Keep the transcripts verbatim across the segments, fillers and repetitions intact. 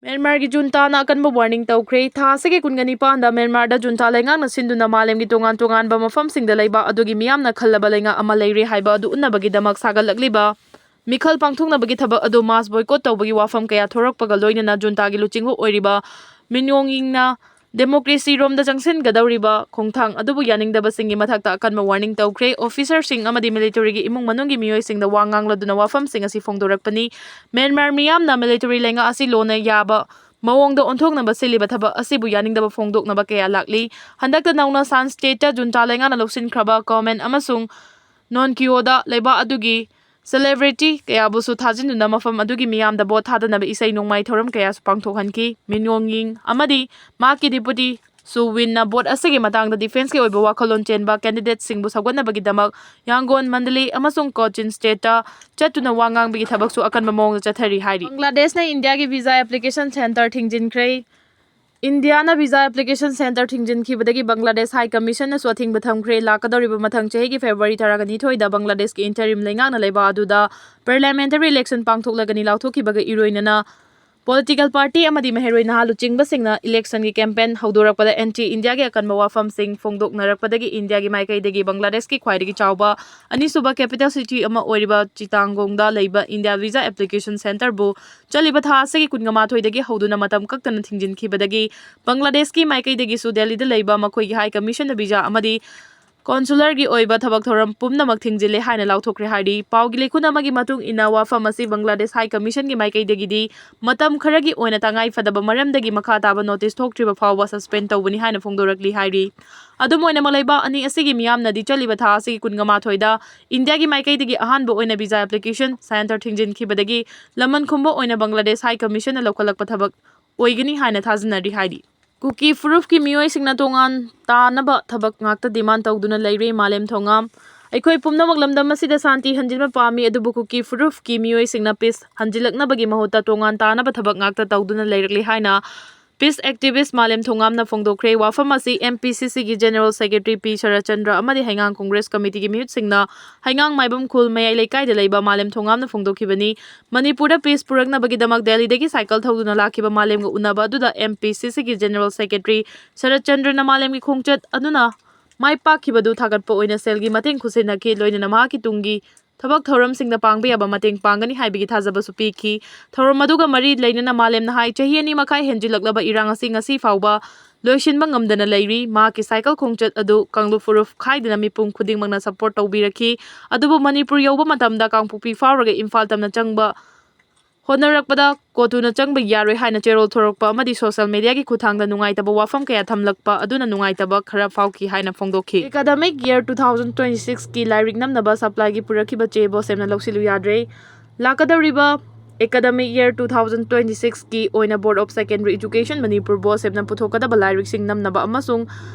ꯃ꯭ꯌꯥꯟꯃꯥꯔꯒꯤ ꯖꯨꯟꯇꯥꯅ ꯑꯀꯟꯕ ꯋꯥꯔꯅꯤꯡ ꯇꯧꯈ꯭ꯔꯦ꯫ ꯊꯥ ꯑꯁꯤꯒꯤ ꯀꯨꯟꯒ ꯅꯤꯄꯥꯟꯗ ꯃ꯭ꯌꯥꯟꯃꯥꯔꯗ ꯖꯨꯟꯇꯥ ꯂꯩꯉꯥꯛꯅ ꯁꯤꯟꯗꯨꯅ ꯃꯥꯂꯦꯝꯒꯤ ꯇꯣꯉꯥꯟ ꯇꯣꯉꯥꯟꯕ ꯃꯐꯝꯁꯤꯡꯗ ꯂꯩꯕ ꯑꯗꯨꯒꯤ ꯃꯤꯌꯥꯝꯅ ꯈꯜꯂꯕ ꯂꯩꯉꯥꯛ ꯑꯃ ꯂꯩꯔꯦ ꯍꯥꯏꯕ ꯑꯗꯨ ꯎꯠꯅꯕꯒꯤꯗꯃꯛ ꯁꯥꯒꯠꯂꯛꯂꯤꯕ ꯃꯤꯈꯜ ꯄꯥꯡꯊꯣꯛꯅꯕꯒꯤ ꯊꯕꯛ ꯑꯗꯨ mass boycott ꯇꯧꯕꯒꯤ ꯋꯥꯐꯝ ꯀꯌꯥ ꯊꯣꯔꯛꯄꯒ ꯂꯣꯏꯅꯅ ꯖꯨꯟꯇꯥꯒꯤ ꯂꯨꯆꯤꯡꯕ ꯑꯣꯏꯔꯤꯕ ꯃꯤꯟ ꯑꯣꯡ ꯌꯤꯡꯅ democracy ꯔꯣꯝꯗ ꯆꯪꯁꯤꯟꯒꯗꯧꯔꯤꯕ ꯈꯣꯡꯊꯥꯡ ꯑꯗꯨꯕꯨ ꯌꯥꯅꯤꯡꯗꯕꯁꯤꯡꯒꯤ ꯃꯊꯛꯇ ꯑꯀꯟꯕ ꯋꯥꯔꯅꯤꯡ ꯇꯧꯈ꯭ꯔꯦ꯫ Officer ꯁꯤꯡ ꯑꯃꯗꯤ military ꯒꯤ ꯏꯃꯨꯡ ꯃꯅꯨꯡꯒꯤ ꯃꯤꯑꯣꯏꯁꯤꯡꯗ ꯋꯥ ꯉꯥꯡꯂꯗꯨꯅ ꯋꯥꯐꯝꯁꯤꯡ ꯑꯁꯤ ꯐꯣꯡꯗꯣꯔꯛꯄꯅꯤ꯫ ꯃ꯭ꯌꯥꯟꯃꯥꯔ ꯃꯤꯌꯥꯝꯅ military ꯂꯩꯉꯥꯛ ꯑꯁꯤ ꯂꯣꯟꯅ ꯌꯥꯕ ꯃꯑꯣꯡꯗ ꯑꯣꯟꯊꯣꯛꯅꯕ ꯁꯤꯜꯂꯤꯕ ꯊꯕꯛ ꯑꯁꯤꯕꯨ ꯌꯥꯅꯤꯡꯗꯕ ꯐꯣꯡꯗꯣꯛꯅꯕ ꯀꯌꯥ ꯂꯥꯛꯂꯤ꯫ ꯍꯟꯗꯛꯇ ꯅꯧꯅ Shan State ꯇ ꯖꯨꯟꯇꯥ ꯂꯩꯉꯥꯛꯅ ꯂꯧꯁꯤꯟꯈ꯭ꯔꯕ ꯀꯣꯃꯦꯟ ꯑꯃꯁꯨꯡ ꯅꯣꯟꯀꯤꯌꯣꯗ ꯂꯩꯕꯥꯛ ꯑꯗꯨꯒꯤ celebrity ꯀꯌꯥꯕꯨꯁꯨ ꯊꯥꯖꯤꯟꯗꯨꯅ ꯃꯐꯝ ꯑꯗꯨꯒꯤ ꯃꯤꯌꯥꯝꯗ ꯚꯣꯠ ꯊꯥꯗꯅꯕ ꯏꯁꯩ ꯅꯣꯡꯃꯥꯏ ꯊꯧꯔꯝ ꯀꯌꯥꯁꯨ ꯄꯥꯡꯊꯣꯛꯍꯟꯈꯤ꯫ ꯃꯤꯟ ꯑꯣꯡ ꯌꯤꯡ ꯑꯃꯗꯤ ꯃꯍꯥꯛꯀꯤ deputy ꯁꯨ ꯋꯤꯟꯅ ꯚꯣꯠ ꯑꯁꯤꯒꯤ ꯃꯇꯥꯡꯗ defence ꯀꯤ ꯑꯣꯏꯕ ꯋꯥꯈꯜꯂꯣꯟ ꯆꯦꯟꯕ candidate ꯁꯤꯡꯕꯨ ꯁꯧꯒꯠꯅꯕꯒꯤꯗꯃꯛ ꯌꯥꯡꯒꯣꯟ, ꯃꯟꯗꯂꯤ ꯑꯃꯁꯨꯡ ꯀꯣꯆꯤꯟ State ꯇ ꯆꯠꯇꯨꯅ ꯋꯥ ꯉꯥꯡꯕꯒꯤ ꯊꯕꯛꯁꯨ ꯑꯀꯟꯕ ꯃꯑꯣꯡꯗ ꯆꯠꯊꯔꯤ ꯍꯥꯏꯔꯤ꯫ ꯕꯪꯒ꯭ꯂꯥꯗꯦꯁꯅ ꯏꯟꯗꯤꯌꯥꯒꯤ visa application centre ꯊꯤꯡꯖꯤꯟꯈ꯭ꯔꯦ꯫ ꯏꯟꯗꯤꯌꯥꯅ visa application centre ꯊꯤꯡꯖꯤꯟꯈꯤꯕꯗꯒꯤ Bangladesh High Commission ꯅꯁꯨ ꯑꯊꯤꯡꯕ ꯊꯝꯈ꯭ꯔꯦ꯫ ꯂꯥꯛꯀꯗꯧꯔꯤꯕ ꯃꯊꯪ ꯆꯍꯤꯒꯤ February ꯇꯔꯥꯒ ꯅꯤꯊꯣꯏꯗ ꯕꯪꯒ꯭ꯂꯥꯗꯦꯁꯀꯤ interim ꯂꯩꯉꯥꯛꯅ ꯂꯩꯕꯥꯛ ꯑꯗꯨꯗ parliamentary election ꯄꯥꯡꯊꯣꯛꯂꯒꯅꯤ ꯂꯥꯎꯊꯣꯛꯈꯤꯕꯒ ꯏꯔꯣꯏꯅꯅ political party ꯑꯃꯗꯤ ꯃꯍꯩꯔꯣꯏ ꯅꯍꯥ ꯂꯨꯆꯤꯡꯕꯁꯤꯡꯅ election ꯒꯤ campaign ꯍꯧꯗꯣꯔꯛꯄꯗ anti India ꯒꯤ ꯑꯀꯟꯕ ꯋꯥꯐꯝꯁꯤꯡ ꯐꯣꯡꯗꯣꯛꯅꯔꯛꯄꯗꯒꯤ ꯏꯟꯗꯤꯌꯥꯒꯤ ꯃꯥꯏꯀꯩꯗꯒꯤ ꯕꯪꯒ꯭ꯂꯥꯗꯦꯁꯀꯤ ꯈ꯭ꯋꯥꯏꯗꯒꯤ ꯆꯥꯎꯕ ꯑꯅꯤꯁꯨꯕ capital city ꯑꯃ ꯑꯣꯏꯔꯤꯕ ꯆꯤꯇꯥꯒꯣꯡꯗ ꯂꯩꯕ ꯏꯟꯗꯤꯌꯥ visa application centre ꯕꯨ ꯆꯠꯂꯤꯕ ꯊꯥ ꯑꯁꯤꯒꯤ ꯀꯨꯟꯒ ꯃꯥꯊꯣꯏꯗꯒꯤ ꯍꯧꯗꯨꯅ ꯃꯇꯝ ꯀꯛꯇꯅ ꯊꯤꯡꯖꯤꯟꯈꯤꯕꯗꯒꯤ ꯕꯪꯒ꯭ꯂꯥꯗꯦꯁꯀꯤ ꯃꯥꯏꯀꯩꯗꯒꯤꯁꯨ ꯗꯦꯜꯂꯤꯗ ꯂꯩꯕ ꯃꯈꯣꯏꯒꯤ High Commission ꯅ visa ꯑꯃꯗꯤ consular ꯒꯤ ꯑꯣꯏꯕ ꯊꯕꯛ ꯊꯧꯔꯝ ꯄꯨꯝꯅꯃꯛ ꯊꯤꯡꯖꯤꯜꯂꯦ ꯍꯥꯏꯅ ꯂꯥꯎꯊꯣꯛꯈ꯭ꯔꯦ ꯍꯥꯏꯔꯤ꯫ ꯄꯥꯎꯒꯤ ꯂꯤꯈꯨꯟ ꯑꯃꯒꯤ ꯃꯇꯨꯡ ꯏꯟꯅ, ꯋꯥꯐꯝ ꯑꯁꯤ ꯕꯪꯒ꯭ꯂꯥꯗꯦꯁ High Commission ꯒꯤ ꯃꯥꯏꯀꯩꯗꯒꯤꯗꯤ ꯃꯇꯝ ꯈꯔꯒꯤ ꯑꯣꯏꯅ ꯇꯉꯥꯏ ꯐꯗꯕ ꯃꯔꯝꯗꯒꯤ ꯃꯈꯥ ꯇꯥꯕ notice ꯊꯣꯛꯇ꯭ꯔꯤꯕ ꯐꯥꯎꯕ suspend ꯇꯧꯕꯅꯤ ꯍꯥꯏꯅ ꯐꯣꯡꯗꯣꯔꯛꯂꯤ ꯍꯥꯏꯔꯤ꯫ ꯑꯗꯨꯝ ꯑꯣꯏꯅꯃꯛ, ꯂꯩꯕꯥꯛ ꯑꯅꯤ ꯑꯁꯤꯒꯤ ꯃꯤꯌꯥꯝꯅꯗꯤ ꯆꯠꯂꯤꯕ ꯊꯥ ꯑꯁꯤꯒꯤ ꯀꯨꯟꯒ ꯃꯥꯊꯣꯏꯗ ꯏꯟꯗꯤꯌꯥꯒꯤ ꯃꯥꯏꯀꯩꯗꯒꯤ ꯑꯍꯥꯟꯕ ꯑꯣꯏꯅ visa application centre ꯊꯤꯡꯖꯤꯟꯈꯤꯕꯗꯒꯤ ꯂꯃꯟ ꯈꯨꯝꯕ ꯑꯣꯏꯅ ꯕꯪꯒ꯭ꯂꯥꯗꯦꯁ High Commission ꯅ ꯂꯧꯈꯠꯂꯛꯄ ꯊꯕꯛ ꯑꯣꯏꯒꯅꯤ ꯍꯥꯏꯅ ꯊꯥꯖꯅꯔꯤ ꯍꯥꯏꯔꯤ꯫ ꯀꯨꯀꯤ ꯐꯨꯔꯨꯞꯀꯤ ꯃꯤꯑꯣꯏꯁꯤꯡꯅ ꯇꯣꯉꯥꯟ ꯇꯥꯅꯕ ꯊꯕꯛ ꯉꯥꯛꯇ demand ꯇꯧꯗꯨꯅ ꯂꯩꯔꯦ꯫ ꯃꯥꯂꯦꯝ ꯊꯣꯉꯥꯝ, ꯑꯩꯈꯣꯏ ꯄꯨꯝꯅꯃꯛ ꯂꯝꯗꯝ ꯑꯁꯤꯗ ꯁꯥꯟꯇꯤ ꯍꯟꯖꯤꯟꯕ ꯄꯥꯝꯃꯤ, ꯑꯗꯨꯕꯨ ꯀꯨꯀꯤ ꯐꯨꯔꯨꯞꯀꯤ ꯃꯤꯑꯣꯏꯁꯤꯡꯅ peace ꯍꯟꯖꯤꯜꯂꯛꯅꯕꯒꯤ ꯃꯍꯨꯠꯇ ꯇꯣꯉꯥꯟ ꯇꯥꯅꯕ ꯊꯕꯛ ꯉꯥꯛꯇ ꯇꯧꯗꯨꯅ ꯂꯩꯔꯛꯂꯤ ꯍꯥꯏꯅ Peace activist ꯃꯥꯂꯦꯝ ꯊꯣꯉꯥꯝꯅ ꯐꯣꯡꯗꯣꯛꯈ꯭ꯔꯦ꯫ ꯋꯥꯐꯝ ꯑꯁꯤ M P C C ꯒꯤ General Secretary P ꯁꯔꯠꯆꯟꯗ꯭ꯔ ꯑꯃꯗꯤ ꯍꯩꯉꯥꯡ Congress Committee ꯒꯤ ꯃꯤꯍꯨꯠꯁꯤꯡꯅ ꯍꯩꯉꯥꯡ ꯃꯥꯏꯕꯝ ꯈꯨꯜ ꯃꯌꯥꯏ ꯂꯩꯀꯥꯏꯗ ꯂꯩꯕ ꯃꯥꯂꯦꯝ ꯊꯣꯉꯥꯝꯅ ꯐꯣꯡꯗꯣꯛꯈꯤꯕꯅꯤ꯫ ꯃꯅꯤꯄꯨꯔꯗ peace ꯄꯨꯔꯛꯅꯕꯒꯤꯗꯃꯛ ꯗꯦꯜꯂꯤꯗꯒꯤ ꯁꯥꯏꯀꯜ ꯊꯧꯗꯨꯅ ꯂꯥꯛꯈꯤꯕ ꯃꯥꯂꯦꯝꯒ ꯎꯅꯕ ꯑꯗꯨꯗ M P C C ꯒꯤ General Secretary ꯁꯔꯠꯆꯟꯗ꯭ꯔꯅ ꯃꯥꯂꯦꯝꯒꯤ ꯈꯣꯡꯆꯠ ꯑꯗꯨꯅ ꯃꯥꯏ ꯄꯥꯛꯈꯤꯕꯗꯨ ꯊꯥꯒꯠꯄ ꯑꯣꯏꯅ ꯁꯦꯜꯒꯤ ꯃꯇꯦꯡ ꯈꯨꯠꯁꯤꯟꯅꯈꯤ, ꯂꯣꯏꯅꯅ ꯃꯍꯥꯛꯀꯤ ꯇꯨꯡꯒꯤ ꯊꯕꯛ ꯊꯧꯔꯝꯁꯤꯡꯗ ꯄꯥꯡꯕ ꯌꯥꯕ ꯃꯇꯦꯡ ꯄꯥꯡꯒꯅꯤ ꯍꯥꯏꯕꯒꯤ ꯊꯥꯖꯕꯁꯨ ꯄꯤꯈꯤ꯫ ꯊꯧꯔꯝ ꯑꯗꯨꯒ ꯃꯔꯤ ꯂꯩꯅꯅ ꯃꯥꯂꯦꯝꯅ ꯍꯥꯏ, ꯆꯍꯤ ꯑꯅꯤ ꯃꯈꯥꯏ ꯍꯦꯟꯖꯤꯜꯂꯛꯂꯕ ꯏꯔꯥꯡ ꯑꯁꯤ ꯉꯁꯤ ꯐꯥꯎꯕ ꯂꯣꯏꯁꯤꯟꯕ ꯉꯝꯗꯅ ꯂꯩꯔꯤ꯫ ꯃꯍꯥꯛꯀꯤ ꯁꯥꯏꯀꯜ ꯈꯣꯡꯆꯠ ꯑꯗꯨ ꯀꯥꯡꯂꯨꯞ ꯐꯨꯔꯨꯞ ꯈꯥꯏꯗꯅ ꯃꯤꯄꯨꯝ ꯈꯨꯗꯤꯡꯃꯛꯅ support ꯇꯧꯕꯤꯔꯛꯈꯤ꯫ ꯑꯗꯨꯕꯨ ꯃꯅꯤꯄꯨꯔ ꯌꯧꯕ ꯃꯇꯝꯗ ꯀꯥꯡꯄꯣꯛꯄꯤ ꯐꯥꯎꯔꯒ ꯏꯝꯐꯥꯜ ꯇꯝꯅ ꯆꯪꯕ ꯍꯣꯠꯅꯔꯛꯄꯗ ꯀꯣꯇꯨꯅ ꯆꯪꯕ ꯌꯥꯔꯣꯏ ꯍꯥꯏꯅ ꯆꯦꯔꯣꯜ ꯊꯣꯔꯛꯄ ꯑꯃꯗꯤ social media ꯒꯤ ꯈꯨꯠꯊꯥꯡꯗ ꯅꯨꯡꯉꯥꯏꯇꯕ ꯋꯥꯐꯝ ꯀꯌꯥ ꯊꯝꯂꯛꯄ ꯑꯗꯨꯅ ꯅꯨꯡꯉꯥꯏꯇꯕ ꯈꯔ ꯐꯥꯎꯈꯤ ꯍꯥꯏꯅ ꯐꯣꯡꯗꯣꯛꯈꯤ꯫ Academic year two thousand twenty-six ꯀꯤ ꯂꯥꯏꯔꯤꯛ ꯅꯝꯅꯕ supply ꯒꯤ ꯄꯨꯔꯛꯈꯤꯕ ꯆꯦ ꯕꯣꯁꯦꯝꯅ ꯂꯧꯁꯤꯜꯂꯨ ꯌꯥꯗ꯭ꯔꯦ꯫ ꯂꯥꯛꯀꯗꯧꯔꯤꯕ academic year two thousand twenty-six ꯀꯤ ꯑꯣꯏꯅ Board of Secondary Education Manipur ꯕꯣꯁꯦꯝꯅ ꯄꯨꯊꯣꯛꯀꯗꯕ ꯂꯥꯏꯔꯤꯛꯁꯤꯡ ꯅꯝꯅꯕ ꯑꯃꯁꯨꯡ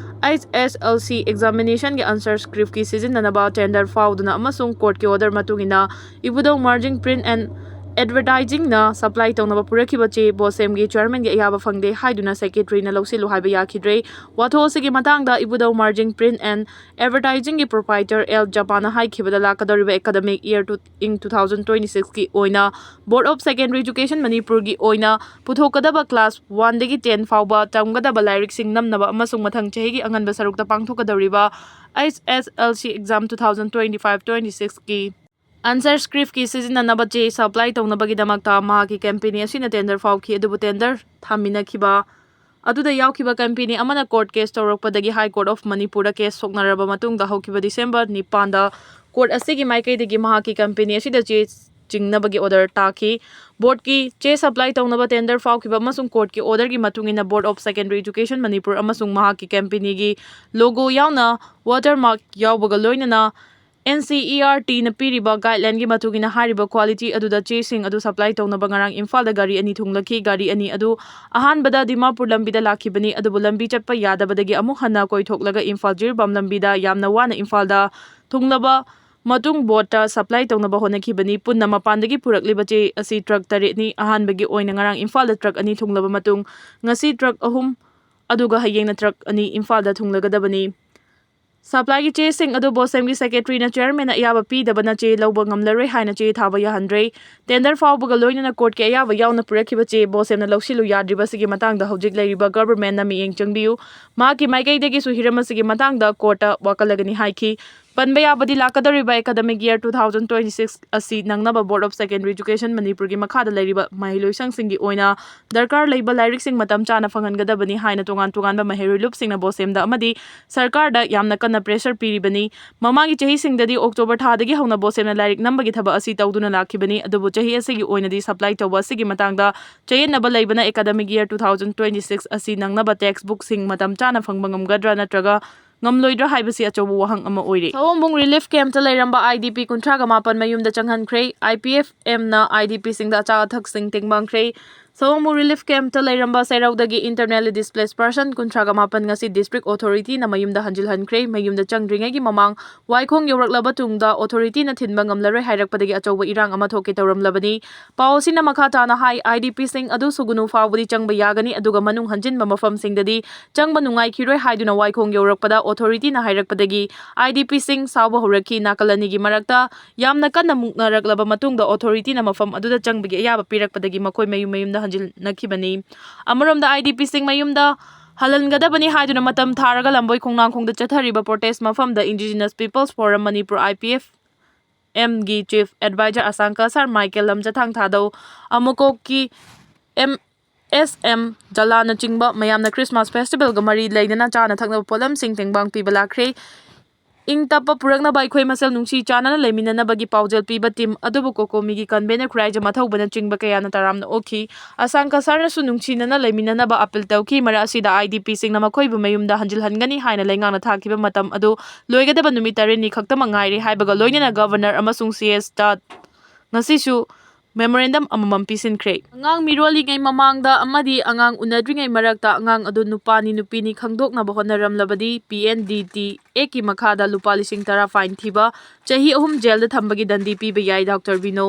H S L C examination ꯒꯤ answer script ꯀꯤ ꯁꯤꯖꯤꯟꯅꯅꯕ tender ꯐꯥꯎꯗꯨꯅ ꯑꯃꯁꯨꯡ court ꯀꯤ order ꯃꯇꯨꯡ ꯏꯟꯅ ꯏꯕꯨꯙꯧ Margin Print and Advertising ꯅ supply ꯇꯧꯅꯕ ꯄꯨꯔꯛꯈꯤꯕ ꯆꯦ ꯕꯣꯁꯦꯝꯒꯤ chairman ꯒꯤ ꯑꯌꯥꯕ ꯐꯪꯗꯦ ꯍꯥꯏꯗꯨꯅ secretary ꯅ ꯂꯧꯁꯤꯜꯂꯨ ꯍꯥꯏꯕ ꯌꯥꯈꯤꯗ꯭ꯔꯦ꯫ ꯋꯥꯊꯣꯛ ꯑꯁꯤꯒꯤ ꯃꯇꯥꯡꯗ ꯏꯕꯨꯙꯧ Margin Print and Advertising ꯒꯤ proprietor L ꯖꯄꯥꯟꯅ ꯍꯥꯏꯈꯤꯕꯗ, ꯂꯥꯛꯀꯗꯧꯔꯤꯕ academic year ꯇꯨ, ꯏꯪ two thousand twenty-six ꯀꯤ ꯑꯣꯏꯅ Board of Secondary Education ꯃꯅꯤꯄꯨꯔꯒꯤ ꯑꯣꯏꯅ ꯄꯨꯊꯣꯛꯀꯗꯕ class one ꯗꯒꯤ ten ꯐꯥꯎꯕ ꯇꯝꯒꯗꯕ ꯂꯥꯏꯔꯤꯛꯁꯤꯡ ꯅꯝꯅꯕ ꯑꯃꯁꯨꯡ ꯃꯊꯪ ꯆꯍꯤꯒꯤ ꯑꯉꯟꯕ ꯁꯔꯨꯛꯇ ꯄꯥꯡꯊꯣꯛꯀꯗꯧꯔꯤꯕ H S L C exam two thousand twenty-five twenty-six ꯀꯤ answer script ꯀꯤ ꯁꯤꯖꯤꯟꯅꯅꯕ ꯆꯦ supply ꯇꯧꯅꯕꯒꯤꯗꯃꯛꯇ ꯃꯍꯥꯛꯀꯤ company ꯑꯁꯤꯅ tender ꯐꯥꯎꯈꯤ, ꯑꯗꯨꯕꯨ tender ꯊꯥꯃꯤꯟꯅꯈꯤꯕ ꯑꯗꯨꯗ ꯌꯥꯎꯈꯤꯕ company ꯑꯃꯅ court case ꯇꯧꯔꯛꯄꯗꯒꯤ High Court of ꯃꯅꯤꯄꯨꯔꯗ case ꯁꯣꯛꯅꯔꯕ ꯃꯇꯨꯡꯗ ꯍꯧꯈꯤꯕ December ꯅꯤꯄꯥꯟꯗ court ꯑꯁꯤꯒꯤ ꯃꯥꯏꯀꯩꯗꯒꯤ ꯃꯍꯥꯛꯀꯤ company ꯑꯁꯤꯗ ꯆꯦ ꯆꯤꯡꯅꯕꯒꯤ order ꯇꯥꯈꯤ꯫ Board ꯀꯤ ꯆꯦ supply ꯇꯧꯅꯕ tender ꯐꯥꯎꯈꯤꯕ ꯑꯃꯁꯨꯡ court ꯀꯤ order ꯒꯤ ꯃꯇꯨꯡ ꯏꯟꯅ Board of Secondary Education Manipur ꯑꯃꯁꯨꯡ ꯃꯍꯥꯛꯀꯤ company ꯒꯤ logo ꯌꯥꯎꯅ watermark ꯌꯥꯎꯕꯒ ꯂꯣꯏꯅꯅ N C E R T ꯅ ꯄꯤꯔꯤꯕ guideline ꯒꯤ ꯃꯇꯨꯡ ꯏꯟꯅ ꯍꯥꯏꯔꯤꯕ quality ꯑꯗꯨꯗ ꯆꯦꯁꯤꯡ ꯑꯗꯨ supply ꯇꯧꯅꯕ ꯉꯔꯥꯡ ꯏꯝꯐꯥꯜꯗ ꯒꯥꯔꯤ ꯑꯅꯤ ꯊꯨꯡꯂꯈꯤ꯫ ꯒꯥꯔꯤ ꯑꯅꯤ ꯑꯗꯨ ꯑꯍꯥꯟꯕꯗ ꯗꯤꯃꯥꯄꯨꯔ ꯂꯝꯕꯤꯗ ꯂꯥꯛꯈꯤꯕꯅꯤ, ꯑꯗꯨꯕꯨ ꯂꯝꯕꯤ ꯆꯠꯄ ꯌꯥꯗꯕꯗꯒꯤ ꯑꯃꯨꯛ ꯍꯟꯅ ꯀꯣꯏꯊꯣꯛꯂꯒ ꯏꯝꯐꯥꯜ ꯖꯤꯔꯤꯕꯥꯝ ꯂꯝꯕꯤꯗ ꯌꯥꯝꯅ ꯋꯥꯅ ꯏꯝꯐꯥꯜꯗ ꯊꯨꯡꯂꯕ ꯃꯇꯨꯡ ꯕꯣꯠꯇ ꯁꯄ꯭ꯂꯥꯏ ꯇꯧꯅꯕ ꯍꯣꯠꯅꯈꯤꯕꯅꯤ꯫ ꯄꯨꯟꯅ ꯃꯄꯥꯟꯗꯒꯤ ꯄꯨꯔꯛꯂꯤꯕ ꯆꯦ ꯑꯁꯤ ꯇ꯭ꯔꯛ ꯇꯔꯦꯠꯅꯤ꯫ ꯑꯍꯥꯟꯕꯒꯤ ꯑꯣꯏꯅ ꯉꯔꯥꯡ ꯏꯝꯐꯥꯜꯗ ꯇ꯭ꯔꯛ ꯑꯅꯤ ꯊꯨꯡꯂꯕ ꯃꯇꯨꯡ, ꯉꯁꯤ ꯇ꯭ꯔꯛ ꯑꯍꯨꯝ, ꯑꯗꯨꯒ ꯍꯌꯦꯡꯅ ꯇ꯭ꯔꯛ ꯑꯅꯤ ꯏꯝꯐꯥꯜꯗ ꯊꯨꯡꯂꯒꯗꯕꯅꯤ꯫ ꯁꯄ꯭ꯂꯥꯏꯒꯤ ꯆꯦꯁꯤꯡ ꯑꯗꯨ ꯕꯣꯁꯦꯝꯒꯤ ꯁꯦꯀ꯭ꯔꯦꯇꯔꯤꯅ ꯆꯤꯌꯔꯃꯦꯟꯅ ꯑꯌꯥꯕ ꯄꯤꯗꯕꯅ ꯆꯦ ꯂꯧꯕ ꯉꯝꯂꯔꯣꯏ ꯍꯥꯏꯅ ꯆꯦ ꯊꯥꯕ ꯌꯥꯍꯟꯗ꯭ꯔꯦ꯫ ꯇꯦꯟꯗꯔ ꯐꯥꯎꯕꯒ ꯂꯣꯏꯅꯅ ꯀꯣꯔꯠꯀꯤ ꯑꯌꯥꯕ ꯌꯥꯎꯅ ꯄꯨꯔꯛꯈꯤꯕ ꯆꯦ ꯕꯣꯁꯦꯝꯅ ꯂꯧꯁꯤꯜꯂꯨ ꯌꯥꯗ꯭ꯔꯤꯕ ꯑꯁꯤꯒꯤ ꯃꯇꯥꯡꯗ ꯍꯧꯖꯤꯛ ꯂꯩꯔꯤꯕ ꯒꯚꯔꯟꯃꯦꯟꯠꯅ ꯃꯤꯠꯌꯦꯡ ꯆꯪꯕꯤꯌꯨ꯫ ꯃꯍꯥꯛꯀꯤ ꯃꯥꯏꯀꯩꯗꯒꯤꯁꯨ ꯍꯤꯔꯝ ꯑꯁꯤꯒꯤ ꯃꯇꯥꯡꯗ ꯀꯣꯔꯠꯇ ꯋꯥꯀꯠꯂꯒꯅꯤ ꯍꯥꯏꯈꯤ꯫ ꯄꯟꯕ ꯌꯥꯕꯗꯤ, ꯂꯥꯛꯀꯗꯧꯔꯤꯕ academic year two thousand twenty six ꯑꯁꯤ ꯅꯪꯅꯕ Board of Secondary Education ꯃꯅꯤꯄꯨꯔꯒꯤ ꯃꯈꯥꯗ ꯂꯩꯔꯤꯕ ꯃꯍꯩꯂꯣꯏꯁꯪꯁꯤꯡꯒꯤ ꯑꯣꯏꯅ ꯗꯔꯀꯥꯔ ꯂꯩꯕ ꯂꯥꯏꯔꯤꯛꯁꯤꯡ ꯃꯇꯝ ꯆꯥꯅ ꯐꯪꯍꯟꯒꯗꯕꯅꯤ ꯍꯥꯏꯅ ꯇꯣꯉꯥꯟ ꯇꯣꯉꯥꯟꯕ ꯃꯍꯩꯔꯣꯏ ꯂꯨꯞꯁꯤꯡꯅ ꯕꯣꯁꯦꯝꯗ ꯑꯃꯗꯤ ꯁꯔꯀꯥꯔꯗ ꯌꯥꯝꯅ ꯀꯟꯅ ꯄ꯭ꯔꯦꯁꯔ ꯄꯤꯔꯤꯕꯅꯤ꯫ ꯃꯃꯥꯡꯒꯤ ꯆꯍꯤꯁꯤꯡꯗꯗꯤ ꯑꯣꯛꯇꯣꯕꯔ ꯊꯥꯗꯒꯤ ꯍꯧꯅ ꯕꯣꯁꯦꯝꯅ ꯂꯥꯏꯔꯤꯛ ꯅꯝꯕꯒꯤ ꯊꯕꯛ ꯑꯁꯤ ꯇꯧꯗꯨꯅ ꯂꯥꯛꯈꯤꯕꯅꯤ, ꯑꯗꯨꯕꯨ ꯆꯍꯤ ꯑꯁꯤꯒꯤ ꯑꯣꯏꯅꯗꯤ ꯁꯄ꯭ꯂꯥꯏ ꯇꯧꯕ ꯑꯁꯤꯒꯤ ꯃꯇꯥꯡꯗ ꯆꯌꯦꯠꯅꯕ ꯂꯩꯕꯅ academic year two thousand twenty six ꯑꯁꯤ ꯅꯪꯅꯕ ꯇꯦꯛꯁ ꯕꯨꯛꯁꯤꯡ ꯃꯇꯝ ꯆꯥꯅ ꯐꯪꯕ ꯉꯝꯒꯗ꯭ꯔꯥ ꯅꯠꯇ꯭ꯔꯒ ꯉꯝꯂꯣꯏꯗ꯭ꯔꯥ ꯍꯥꯏꯕꯁꯤ ꯑꯆꯧꯕ ꯋꯥꯍꯪ ꯑꯃ ꯑꯣꯏꯔꯤ꯫ ꯁꯑꯣꯝꯕꯨꯡ ꯔꯤꯂꯤꯐ ꯀꯦꯝꯞꯇ ꯂꯩꯔꯝꯕ IDP ꯀꯨꯟꯊ꯭ꯔꯥꯒ ꯃꯥꯄꯟ ꯃꯌꯨꯝꯗ ꯆꯪꯍꯟꯈ꯭ꯔꯦ꯫ IPFMꯅ IDPꯁꯤꯡꯗ ꯑꯆꯥ ꯑꯊꯛꯁꯤꯡ ꯇꯦꯡꯕꯥꯡꯈ꯭ꯔꯦ꯫ ꯁꯑꯣꯝꯕꯨꯡ ꯔꯤꯂꯤꯐ ꯀꯦꯝꯞꯇ ꯂꯩꯔꯝꯕ ꯁꯦꯔꯧꯗꯒꯤ internally displaced person ꯀꯨꯟꯊ꯭ꯔꯥꯒ ꯃꯥꯄꯟ ꯉꯁꯤ ꯗꯤꯁꯇ꯭ꯔꯤꯛ ꯑꯣꯊꯣꯔꯤꯇꯤꯅ ꯃꯌꯨꯝꯗ ꯍꯟꯖꯤꯜꯍꯟꯈ꯭ꯔꯦ꯫ ꯃꯌꯨꯝꯗ ꯆꯪꯗ꯭ꯔꯤꯉꯩꯒꯤ ꯃꯃꯥꯡ ꯋꯥꯏꯈꯣꯡ ꯌꯧꯔꯛꯂꯕ ꯇꯨꯡꯗ ꯑꯣꯊꯣꯔꯤꯇꯤꯅ ꯊꯤꯟꯕ ꯉꯝꯂꯔꯣꯏ ꯍꯥꯏꯔꯛꯄꯗꯒꯤ ꯑꯆꯧꯕ ꯏꯔꯥꯡ ꯑꯃ ꯊꯣꯛꯀꯦ ꯇꯧꯔꯝꯂꯕꯅꯤ꯫ ꯄꯥꯎ ꯑꯁꯤꯅ ꯃꯈꯥ ꯇꯥꯅ ꯍꯥꯏ, IDPꯁꯤꯡ ꯑꯗꯨ ꯁꯨꯒꯨꯅꯨ ꯐꯥꯎꯕꯗꯤ ꯆꯪꯕ ꯌꯥꯒꯅꯤ, ꯑꯗꯨꯒ ꯃꯅꯨꯡ ꯍꯟꯖꯤꯟꯕ ꯃꯐꯝꯁꯤꯡꯗꯗꯤ ꯆꯪꯕ ꯅꯨꯡꯉꯥꯏꯈꯤꯔꯣꯏ ꯍꯥꯏꯗꯨꯅ ꯋꯥꯏꯈꯣꯡ ꯌꯧꯔꯛꯄꯗ ꯑꯣꯊꯣꯔꯤꯇꯤꯅ ꯍꯥꯏꯔꯛꯄꯗꯒꯤ IDPꯁꯤꯡ ꯁꯥꯎꯕ ꯍꯧꯔꯛꯈꯤ꯫ ꯅꯥꯀꯜ ꯑꯅꯤꯒꯤ ꯃꯔꯛꯇ ꯌꯥꯝꯅ ꯀꯟꯅ ꯃꯨꯛꯅꯔꯛꯂꯕ ꯃꯇꯨꯡꯗ ꯑꯣꯊꯣꯔꯤꯇꯤꯅ ꯃꯐꯝ ꯑꯗꯨꯗ ꯆꯪꯕꯒꯤ ꯑꯌꯥꯕ ꯄꯤꯔꯛꯄꯗꯒꯤ ꯃꯈꯣꯏ ꯃꯌꯨꯝ ꯃꯌꯨꯝꯗ ꯍꯟꯖꯤꯟꯅꯈꯤꯕꯅꯤ꯫ ꯑꯃꯔꯣꯝꯗ IDPꯁꯤꯡ ꯃꯌꯨꯝꯗ ꯍꯜꯍꯟꯒꯗꯕꯅꯤ ꯍꯥꯏꯗꯨꯅ ꯃꯇꯝ ꯊꯥꯔꯒ ꯂꯝꯕꯣꯏ ꯈꯣꯡꯅꯥꯡꯈꯣꯡꯗ ꯆꯠꯊꯔꯤꯕ protest ꯃꯐꯝꯗ Indigenous People's Forum Manipur, IPFMꯒꯤ chief advisor ꯑꯁꯥꯡꯀ ꯁꯥꯔ ꯃꯥꯏꯀꯦꯜ ꯂꯝꯖꯊꯥꯡ ꯊꯥꯗꯧ, ꯑꯃꯨꯀꯣꯛꯀꯤ ꯑꯦꯝ ꯑꯦꯁ ꯑꯦꯝ ꯖꯂꯥꯅꯆꯤꯡꯕ ꯃꯌꯥꯝꯅ Christmas festivalꯒ ꯃꯔꯤ ꯂꯩꯅꯅ ꯆꯥꯅ ꯊꯛꯅꯕ ꯄꯣꯠꯂꯝꯁꯤꯡ ꯇꯦꯡꯕꯥꯡ ꯄꯤꯕ ꯂꯥꯛꯈ꯭ꯔꯦ꯫ ꯏꯪ ꯇꯞꯄ ꯄꯨꯔꯛꯅꯕ ꯑꯩꯈꯣꯏ ꯃꯁꯦꯜ ꯅꯨꯡꯁꯤ ꯆꯥꯟꯅꯅ ꯂꯩꯃꯤꯟꯅꯅꯕꯒꯤ ꯄꯥꯎꯖꯦꯜ ꯄꯤꯕ team ꯑꯗꯨꯕꯨ ꯀꯣꯀꯣꯃꯤꯒꯤ convener ꯈꯨꯔꯥꯏꯖꯝ ꯑꯊꯧꯕꯅꯆꯤꯡꯕ ꯀꯌꯥꯅ ꯇꯔꯥꯝꯅ ꯑꯣꯛꯈꯤ꯫ ꯑꯁꯥꯡꯀ ꯁꯥꯔꯅꯁꯨ ꯅꯨꯡꯁꯤꯅꯅ ꯂꯩꯃꯤꯟꯅꯅꯕ appeal ꯇꯧꯈꯤ꯫ ꯃꯔꯛ ꯑꯁꯤꯗ IDPꯁꯤꯡꯅ ꯃꯈꯣꯏꯕꯨ ꯃꯌꯨꯝꯗ ꯍꯟꯖꯤꯜꯍꯟꯒꯅꯤ ꯍꯥꯏꯅ ꯂꯩꯉꯥꯛꯅ ꯊꯥꯈꯤꯕ ꯃꯇꯝ ꯑꯗꯨ ꯂꯣꯏꯒꯗꯕ ꯅꯨꯃꯤꯠ ꯇꯔꯦꯠꯅꯤ ꯈꯛꯇꯃꯛ ꯉꯥꯏꯔꯦ ꯍꯥꯏꯕꯒ ꯂꯣꯏꯅꯅ governor ꯑꯃꯁꯨꯡ CSꯇ ꯉꯁꯤꯁꯨ memorandum ꯑꯃꯃꯝ ꯄꯤꯁꯤꯟꯈ꯭ꯔꯦ꯫ ꯑꯉꯥꯡ ꯃꯤꯔꯣꯜꯂꯤꯉꯩ ꯃꯃꯥꯡꯗ ꯑꯃꯗꯤ ꯑꯉꯥꯡ ꯎꯅꯗ꯭ꯔꯤꯉꯩ ꯃꯔꯛꯇ ꯑꯉꯥꯡ ꯑꯗꯨ ꯅꯨꯄꯥꯅꯤ ꯅꯨꯄꯤꯅꯤ ꯈꯪꯗꯣꯛꯅꯕ ꯍꯣꯠꯅꯔꯝꯂꯕꯗꯤ P N D T Act ꯀꯤ ꯃꯈꯥꯗ ꯂꯨꯄꯥ ꯂꯤꯁꯤꯡ ꯇꯔꯥ fine ꯊꯤꯕ, ꯆꯍꯤ ꯑꯍꯨꯝ ꯖꯦꯜꯗ ꯊꯝꯕꯒꯤ ꯗꯟꯗꯤ ꯄꯤꯕ ꯌꯥꯏ, ꯗꯥꯛꯇꯔ ꯕꯤꯅꯣ꯫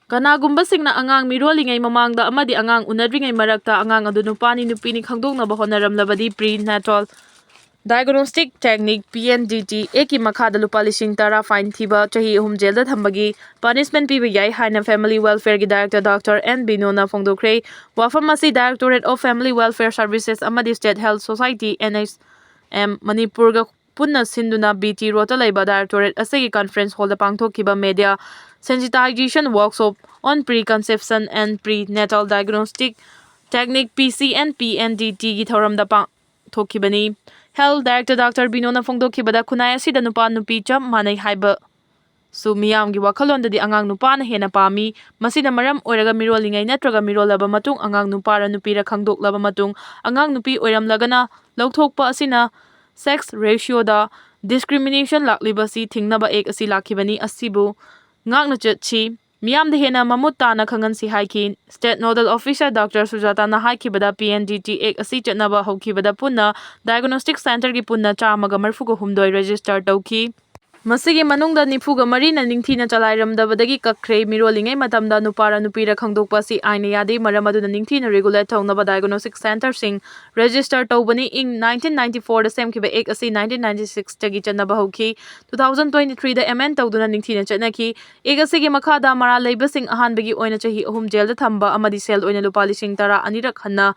ꯀꯅꯥꯒꯨꯝꯕꯁꯤꯡꯅ ꯑꯉꯥꯡ ꯃꯤꯔꯣꯜꯂꯤꯉꯩ ꯃꯃꯥꯡꯗ ꯑꯃꯗꯤ ꯑꯉꯥꯡ ꯎꯅꯗ꯭ꯔꯤꯉꯩ ꯃꯔꯛꯇ ꯑꯉꯥꯡ ꯑꯗꯨ ꯅꯨꯄꯥꯅꯤ ꯅꯨꯄꯤꯅꯤ ꯈꯪꯗꯣꯛꯅꯕ ꯍꯣꯠꯅꯔꯝꯂꯕꯗꯤ Prenatal Diagnostic Technique, P N D T Act ꯀꯤ ꯃꯈꯥꯗ ꯂꯨꯄꯥ ꯂꯤꯁꯤꯡ ꯇꯔꯥ fine ꯊꯤꯕ, ꯆꯍꯤ ꯑꯍꯨꯝ ꯖꯦꯜꯗ ꯊꯝꯕꯒꯤ punishment ꯄꯤꯕ ꯌꯥꯏ ꯍꯥꯏꯅ Family Welfare ꯒꯤ director ꯗꯥꯛꯇꯔ ꯑꯦꯟ ꯕꯤꯅꯣꯅ ꯐꯣꯡꯗꯣꯛꯈ꯭ꯔꯦ꯫ ꯋꯥꯐꯝ ꯑꯁꯤ Directorate of Family Welfare Services ꯑꯃꯗꯤ State Health Society, N H M, ꯃꯅꯤꯄꯨꯔꯒ ꯄꯨꯟꯅ ꯁꯤꯟꯗꯨꯅ B T Road ꯇ ꯂꯩꯕ directorate ꯑꯁꯤꯒꯤ conference hall ꯗ ꯄꯥꯡꯊꯣꯛꯈꯤꯕ media sensitization workshop on Preconception and Prenatal Diagnostic Technique, P C N P N D T ꯒꯤ ꯊꯧꯔꯝꯗ ꯄꯥꯡꯊꯣꯛꯈꯤꯕꯅꯤ꯫ Health director ꯗꯥꯛꯇꯔ ꯕꯤꯅꯣꯅ ꯐꯣꯡꯗꯣꯛꯈꯤꯕꯗ, ꯈꯨꯟꯅꯥꯏ ꯑꯁꯤꯗ ꯅꯨꯄꯥ ꯅꯨꯄꯤ ꯆꯞ ꯃꯥꯟꯅꯩ ꯍꯥꯏꯕꯁꯨ ꯃꯤꯌꯥꯝꯒꯤ ꯋꯥꯈꯜꯂꯣꯟꯗꯗꯤ ꯑꯉꯥꯡ ꯅꯨꯄꯥꯅ ꯍꯦꯟꯅ ꯄꯥꯝꯃꯤ꯫ ꯃꯁꯤꯅ ꯃꯔꯝ ꯑꯣꯏꯔꯒ ꯃꯤꯔꯣꯜꯂꯤꯉꯩ ꯅꯠꯇ꯭ꯔꯒ ꯃꯤꯔꯣꯜꯂꯕ ꯃꯇꯨꯡ ꯑꯉꯥꯡ ꯅꯨꯄꯥꯔ ꯅꯨꯄꯤꯔ ꯈꯪꯗꯣꯛꯂꯕ ꯃꯇꯨꯡ ꯑꯉꯥꯡ ꯅꯨꯄꯤ ꯑꯣꯏꯔꯝꯂꯒꯅ ꯂꯧꯊꯣꯛꯄ ꯑꯁꯤꯅ sex ratio ꯗ discrimination ꯂꯥꯛꯂꯤꯕꯁꯤ ꯊꯤꯡꯅꯕ Act ꯑꯁꯤ ꯂꯥꯛꯈꯤꯕꯅꯤ꯫ ꯑꯁꯤꯕꯨ ꯉꯥꯛꯅ ꯆꯠꯁꯤ, ꯃꯤꯌꯥꯝꯗ ꯍꯦꯟꯅ ꯃꯃꯨꯠ ꯇꯥꯅ ꯈꯪꯍꯟꯁꯤ ꯍꯥꯏꯈꯤ꯫ State Nodal Officer ꯗꯥꯛꯇꯔ ꯁꯨꯖꯥꯇꯥꯅ ꯍꯥꯏꯈꯤꯕꯗ, P N D T Act ꯑꯁꯤ ꯆꯠꯅꯕ ꯍꯧꯈꯤꯕꯗ ꯄꯨꯟꯅ diagnostic center ꯒꯤ ꯄꯨꯟꯅ ꯆꯥꯝꯃꯒ ꯃꯔꯤꯐꯨꯒ ꯍꯨꯝꯗꯣꯏ register ꯇꯧꯈꯤ꯫ ꯃꯁꯤꯒꯤ ꯃꯅꯨꯡꯗ ꯅꯤꯐꯨꯒ ꯃꯔꯤꯅ ꯅꯤꯡꯊꯤꯅ ꯆꯂꯥꯏꯔꯝꯗꯕꯗꯒꯤ ꯀꯛꯈ꯭ꯔꯦ꯫ ꯃꯤꯔꯣꯜꯂꯤꯉꯩ ꯃꯇꯝꯗ ꯅꯨꯄꯥꯔ ꯅꯨꯄꯤꯔ ꯈꯪꯗꯣꯛꯄ ꯑꯁꯤ ꯑꯥꯏꯟꯅ ꯌꯥꯗꯦ꯫ ꯃꯔꯝ ꯑꯗꯨꯅ ꯅꯤꯡꯊꯤꯅ regulate ꯇꯧꯅꯕ diagnostic center ꯁꯤꯡ register ꯇꯧꯕꯅꯤ꯫ ꯏꯪ nineteen ninety four ꯗ ꯁꯦꯝꯈꯤꯕ Act ꯑꯁꯤ nineteen ninety six ꯇꯒꯤ ꯆꯠꯅꯕ ꯍꯧꯈꯤ꯫ Two thousand twenty three ꯗ amend ꯇꯧꯗꯨꯅ ꯅꯤꯡꯊꯤꯅ ꯆꯠꯅꯈꯤ꯫ Act ꯑꯁꯤꯒꯤ ꯃꯈꯥꯗ ꯃꯔꯥꯜ ꯂꯩꯕꯁꯤꯡ ꯑꯍꯥꯟꯕꯒꯤ ꯑꯣꯏꯅ ꯆꯍꯤ ꯑꯍꯨꯝ ꯖꯦꯜꯗ ꯊꯝꯕ ꯑꯃꯗꯤ ꯁꯦꯜ ꯑꯣꯏꯅ ꯂꯨꯄꯥ ꯂꯤꯁꯤꯡ ꯇꯔꯥ ꯑꯅꯤꯔꯛ ꯍꯟꯅ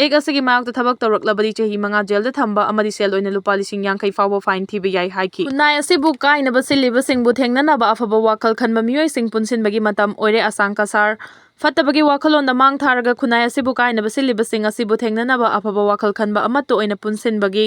Act ꯑꯁꯤꯒꯤ ꯃꯥꯌꯣꯛꯇ ꯊꯕꯛ ꯇꯧꯔꯛꯂꯕꯗꯤ ꯆꯍꯤ ꯃꯉꯥ ꯖꯦꯜꯗ ꯊꯝꯕ ꯑꯃꯗꯤ ꯁꯦꯜ ꯑꯣꯏꯅ ꯂꯨꯄꯥ ꯂꯤꯁꯤꯡ ꯌꯥꯡꯈꯩ ꯐꯥꯎꯕ fine ꯊꯤꯕ ꯌꯥꯏ ꯍꯥꯏꯈꯤ꯫ ꯈꯨꯟꯅꯥꯏ ꯑꯁꯤꯕꯨ ꯀꯥꯏꯅꯕ ꯁꯤꯜꯂꯤꯕꯁꯤꯡꯕꯨ ꯊꯦꯡꯅꯅꯕ ꯑꯐꯕ ꯋꯥꯈꯜ ꯈꯟꯕ ꯃꯤꯑꯣꯏꯁꯤꯡ ꯄꯨꯟꯁꯤꯟꯕꯒꯤ ꯃꯇꯝ ꯑꯣꯏꯔꯦ꯫ ꯑꯁꯥꯡ ꯀꯁꯥꯔ꯫ ꯐꯠꯇꯕꯒꯤ ꯋꯥꯈꯜꯂꯣꯟꯗ ꯃꯥꯡ ꯊꯥꯔꯒ ꯈꯨꯟꯅꯥꯏ ꯑꯁꯤꯕꯨ ꯀꯥꯏꯅꯕ ꯁꯤꯜꯂꯤꯕꯁꯤꯡ ꯑꯁꯤꯕꯨ ꯊꯦꯡꯅꯅꯕ ꯑꯐꯕ ꯋꯥꯈꯜ ꯈꯟꯕ ꯑꯃꯠꯇ ꯑꯣꯏꯅ ꯄꯨꯟꯁꯤꯟꯕꯒꯤ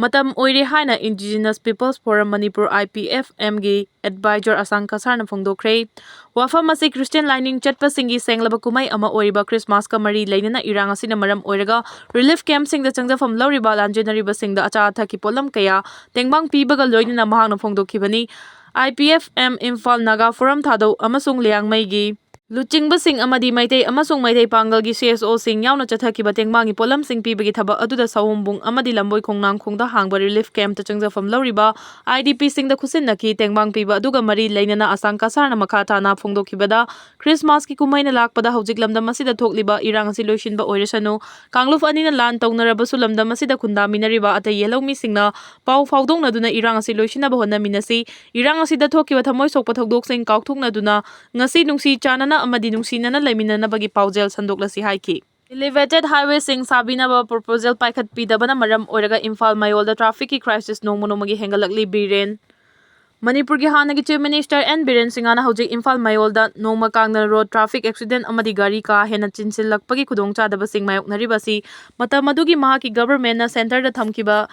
ꯃꯇꯝ ꯑꯣꯏꯔꯦ ꯍꯥꯏꯅ Indigenous People's Forum Manipur, I P F M, ꯒꯤ advisor ꯑꯁꯥꯡ ꯀꯁꯥꯔꯅ ꯐꯣꯡꯗꯣꯛꯈ꯭ꯔꯦ꯫ ꯋꯥꯐꯝ ꯑꯁꯤ Christian ꯂꯥꯏꯅꯤꯡ ꯆꯠꯄꯁꯤꯡꯒꯤ ꯁꯦꯡꯂꯕ ꯀꯨꯝꯍꯩ ꯑꯃ ꯑꯣꯏꯔꯤꯕ Christmas ꯀ ꯃꯔꯤ ꯂꯩꯅꯅ ꯏꯔꯥꯡ ꯑꯁꯤꯅ ꯃꯔꯝ ꯑꯣꯏꯔꯒ relief camp ꯁꯤꯡꯗ ꯆꯪꯖꯐꯝ ꯂꯧꯔꯤꯕ ꯂꯥꯟꯖꯦꯟꯅꯔꯤꯕꯁꯤꯡꯗ ꯑꯆꯥ ꯑꯊꯛꯀꯤ ꯄꯣꯠꯂꯝ ꯀꯌꯥ ꯇꯦꯡꯕꯥꯡ ꯄꯤꯕꯒ ꯂꯣꯏꯅꯅ ꯃꯍꯥꯛꯅ ꯐꯣꯡꯗꯣꯛꯈꯤꯕꯅꯤ꯫ I P F M Imphal, Naga forum Thadou ꯑꯃꯁꯨꯡ ꯂꯤꯌꯥꯡꯃꯩꯒꯤ ꯂꯨꯆꯤꯡꯕꯁꯤꯡ ꯑꯃꯗꯤ ꯃꯩꯇꯩ ꯑꯃꯁꯨꯡ ꯃꯩꯇꯩ ꯄꯥꯡꯒꯜꯒꯤ C S Oꯁꯤꯡ ꯌꯥꯎꯅ ꯆꯠꯊꯈꯤꯕ ꯇꯦꯡꯕꯥꯡꯒꯤ ꯄꯣꯠꯂꯝꯁꯤꯡ ꯄꯤꯕꯒꯤ ꯊꯕꯛ ꯑꯗꯨꯗ ꯁꯑꯣꯝꯕꯨꯡ ꯑꯃꯗꯤ ꯂꯝꯕꯣꯏ ꯈꯣꯡꯅꯥꯡꯈꯣꯡꯗ ꯍꯥꯡꯕ relief campꯇ ꯆꯪꯖꯐꯝ ꯂꯧꯔꯤꯕ IDPꯁꯤꯡꯗ ꯈꯨꯠꯁꯤꯟꯅꯈꯤ꯫ ꯇꯦꯡꯕꯥꯡ ꯄꯤꯕ ꯑꯗꯨꯒ ꯃꯔꯤ ꯂꯩꯅꯅ ꯑꯁꯥꯡ ꯀꯁꯥꯔꯅ ꯃꯈꯥ ꯇꯥꯅ ꯐꯣꯡꯗꯣꯛꯈꯤꯕꯗ, ꯈ꯭ꯔꯤꯁꯃꯥꯁꯀꯤ ꯀꯨꯝꯍꯩꯅ ꯂꯥꯛꯄꯗ ꯍꯧꯖꯤꯛ ꯂꯝꯗꯝ ꯑꯁꯤꯗ ꯊꯣꯛꯂꯤꯕ ꯏꯔꯥꯡ ꯑꯁꯤ ꯂꯣꯏꯁꯤꯟꯕ ꯑꯣꯏꯔꯁꯅꯨ, ꯀꯥꯡꯂꯨꯞ ꯑꯅꯤꯅ ꯂꯥꯟ ꯇꯧꯅꯔꯕꯁꯨ ꯂꯝꯗꯝ ꯑꯁꯤꯗ ꯈꯨꯟꯗꯥꯃꯤꯟꯅꯔꯤꯕ ꯑꯇꯩ ꯌꯦꯜꯍꯧꯃꯤꯁꯤꯡꯅ ꯄꯥꯎ ꯐꯥꯎꯗꯣꯛꯅꯗꯨꯅ ꯏꯔꯥꯡ ꯑꯁꯤ ꯂꯣꯏꯁꯤꯟꯅꯕ ꯍꯣꯠꯅꯃꯤꯟꯅꯁꯤ꯫ ꯏꯔꯥꯡ ꯑꯁꯤꯗ ꯊꯣꯛꯈꯤꯕ ꯊꯃꯣꯏ ꯁꯣꯛꯄ ꯊꯧꯗꯣꯛꯁꯤꯡ ꯀꯥꯎꯊꯣꯛꯅꯗꯨꯅ ꯉꯁꯤ ꯅꯨꯡꯁꯤ ꯆꯥꯟꯅꯅ ꯑꯃꯗꯤ ꯅꯨꯡꯁꯤꯅꯅ ꯂꯩꯃꯤꯟꯅꯅꯕꯒꯤ ꯄꯥꯎꯖꯦꯜ ꯁꯟꯗꯣꯛꯂꯁꯤ ꯍꯥꯏꯈꯤ꯫ Elevated highwayꯁꯤꯡ ꯁꯥꯕꯤꯅꯕ proposal ꯄꯥꯏꯈꯠꯄꯤꯗꯕꯅ ꯃꯔꯝ ꯑꯣꯏꯔꯒ ꯏꯝꯐꯥꯜ ꯃꯌꯣꯜꯗ trafficꯀꯤ crisis ꯅꯣꯡꯃ ꯅꯣꯡꯃꯒꯤ ꯍꯦꯟꯒꯠꯂꯛꯂꯤ꯫ ꯕꯤꯔꯦꯟ꯫ ꯃꯅꯤꯄꯨꯔꯒꯤ ꯍꯥꯟꯅꯒꯤ Chief Minister N ꯕꯤꯔꯦꯟ ꯁꯤꯡꯍꯅ ꯍꯧꯖꯤꯛ ꯏꯝꯐꯥꯜ ꯃꯌꯣꯜꯗ ꯅꯣꯡꯃ ꯀꯥꯡꯗꯅ road traffic accident ꯑꯃꯗꯤ ꯒꯥꯔꯤ ꯀꯥ ꯍꯦꯟꯅ ꯆꯦꯟꯁꯤꯜꯂꯛꯄꯒꯤ ꯈꯨꯗꯣꯡꯆꯥꯗꯕꯁꯤꯡ ꯃꯥꯌꯣꯛꯅꯔꯤꯕ ꯑꯁꯤ ꯃꯇꯝ ꯑꯗꯨꯒꯤ ꯃꯍꯥꯛꯀꯤ governmentꯅ centreꯗ ꯊꯝꯈꯤꯕ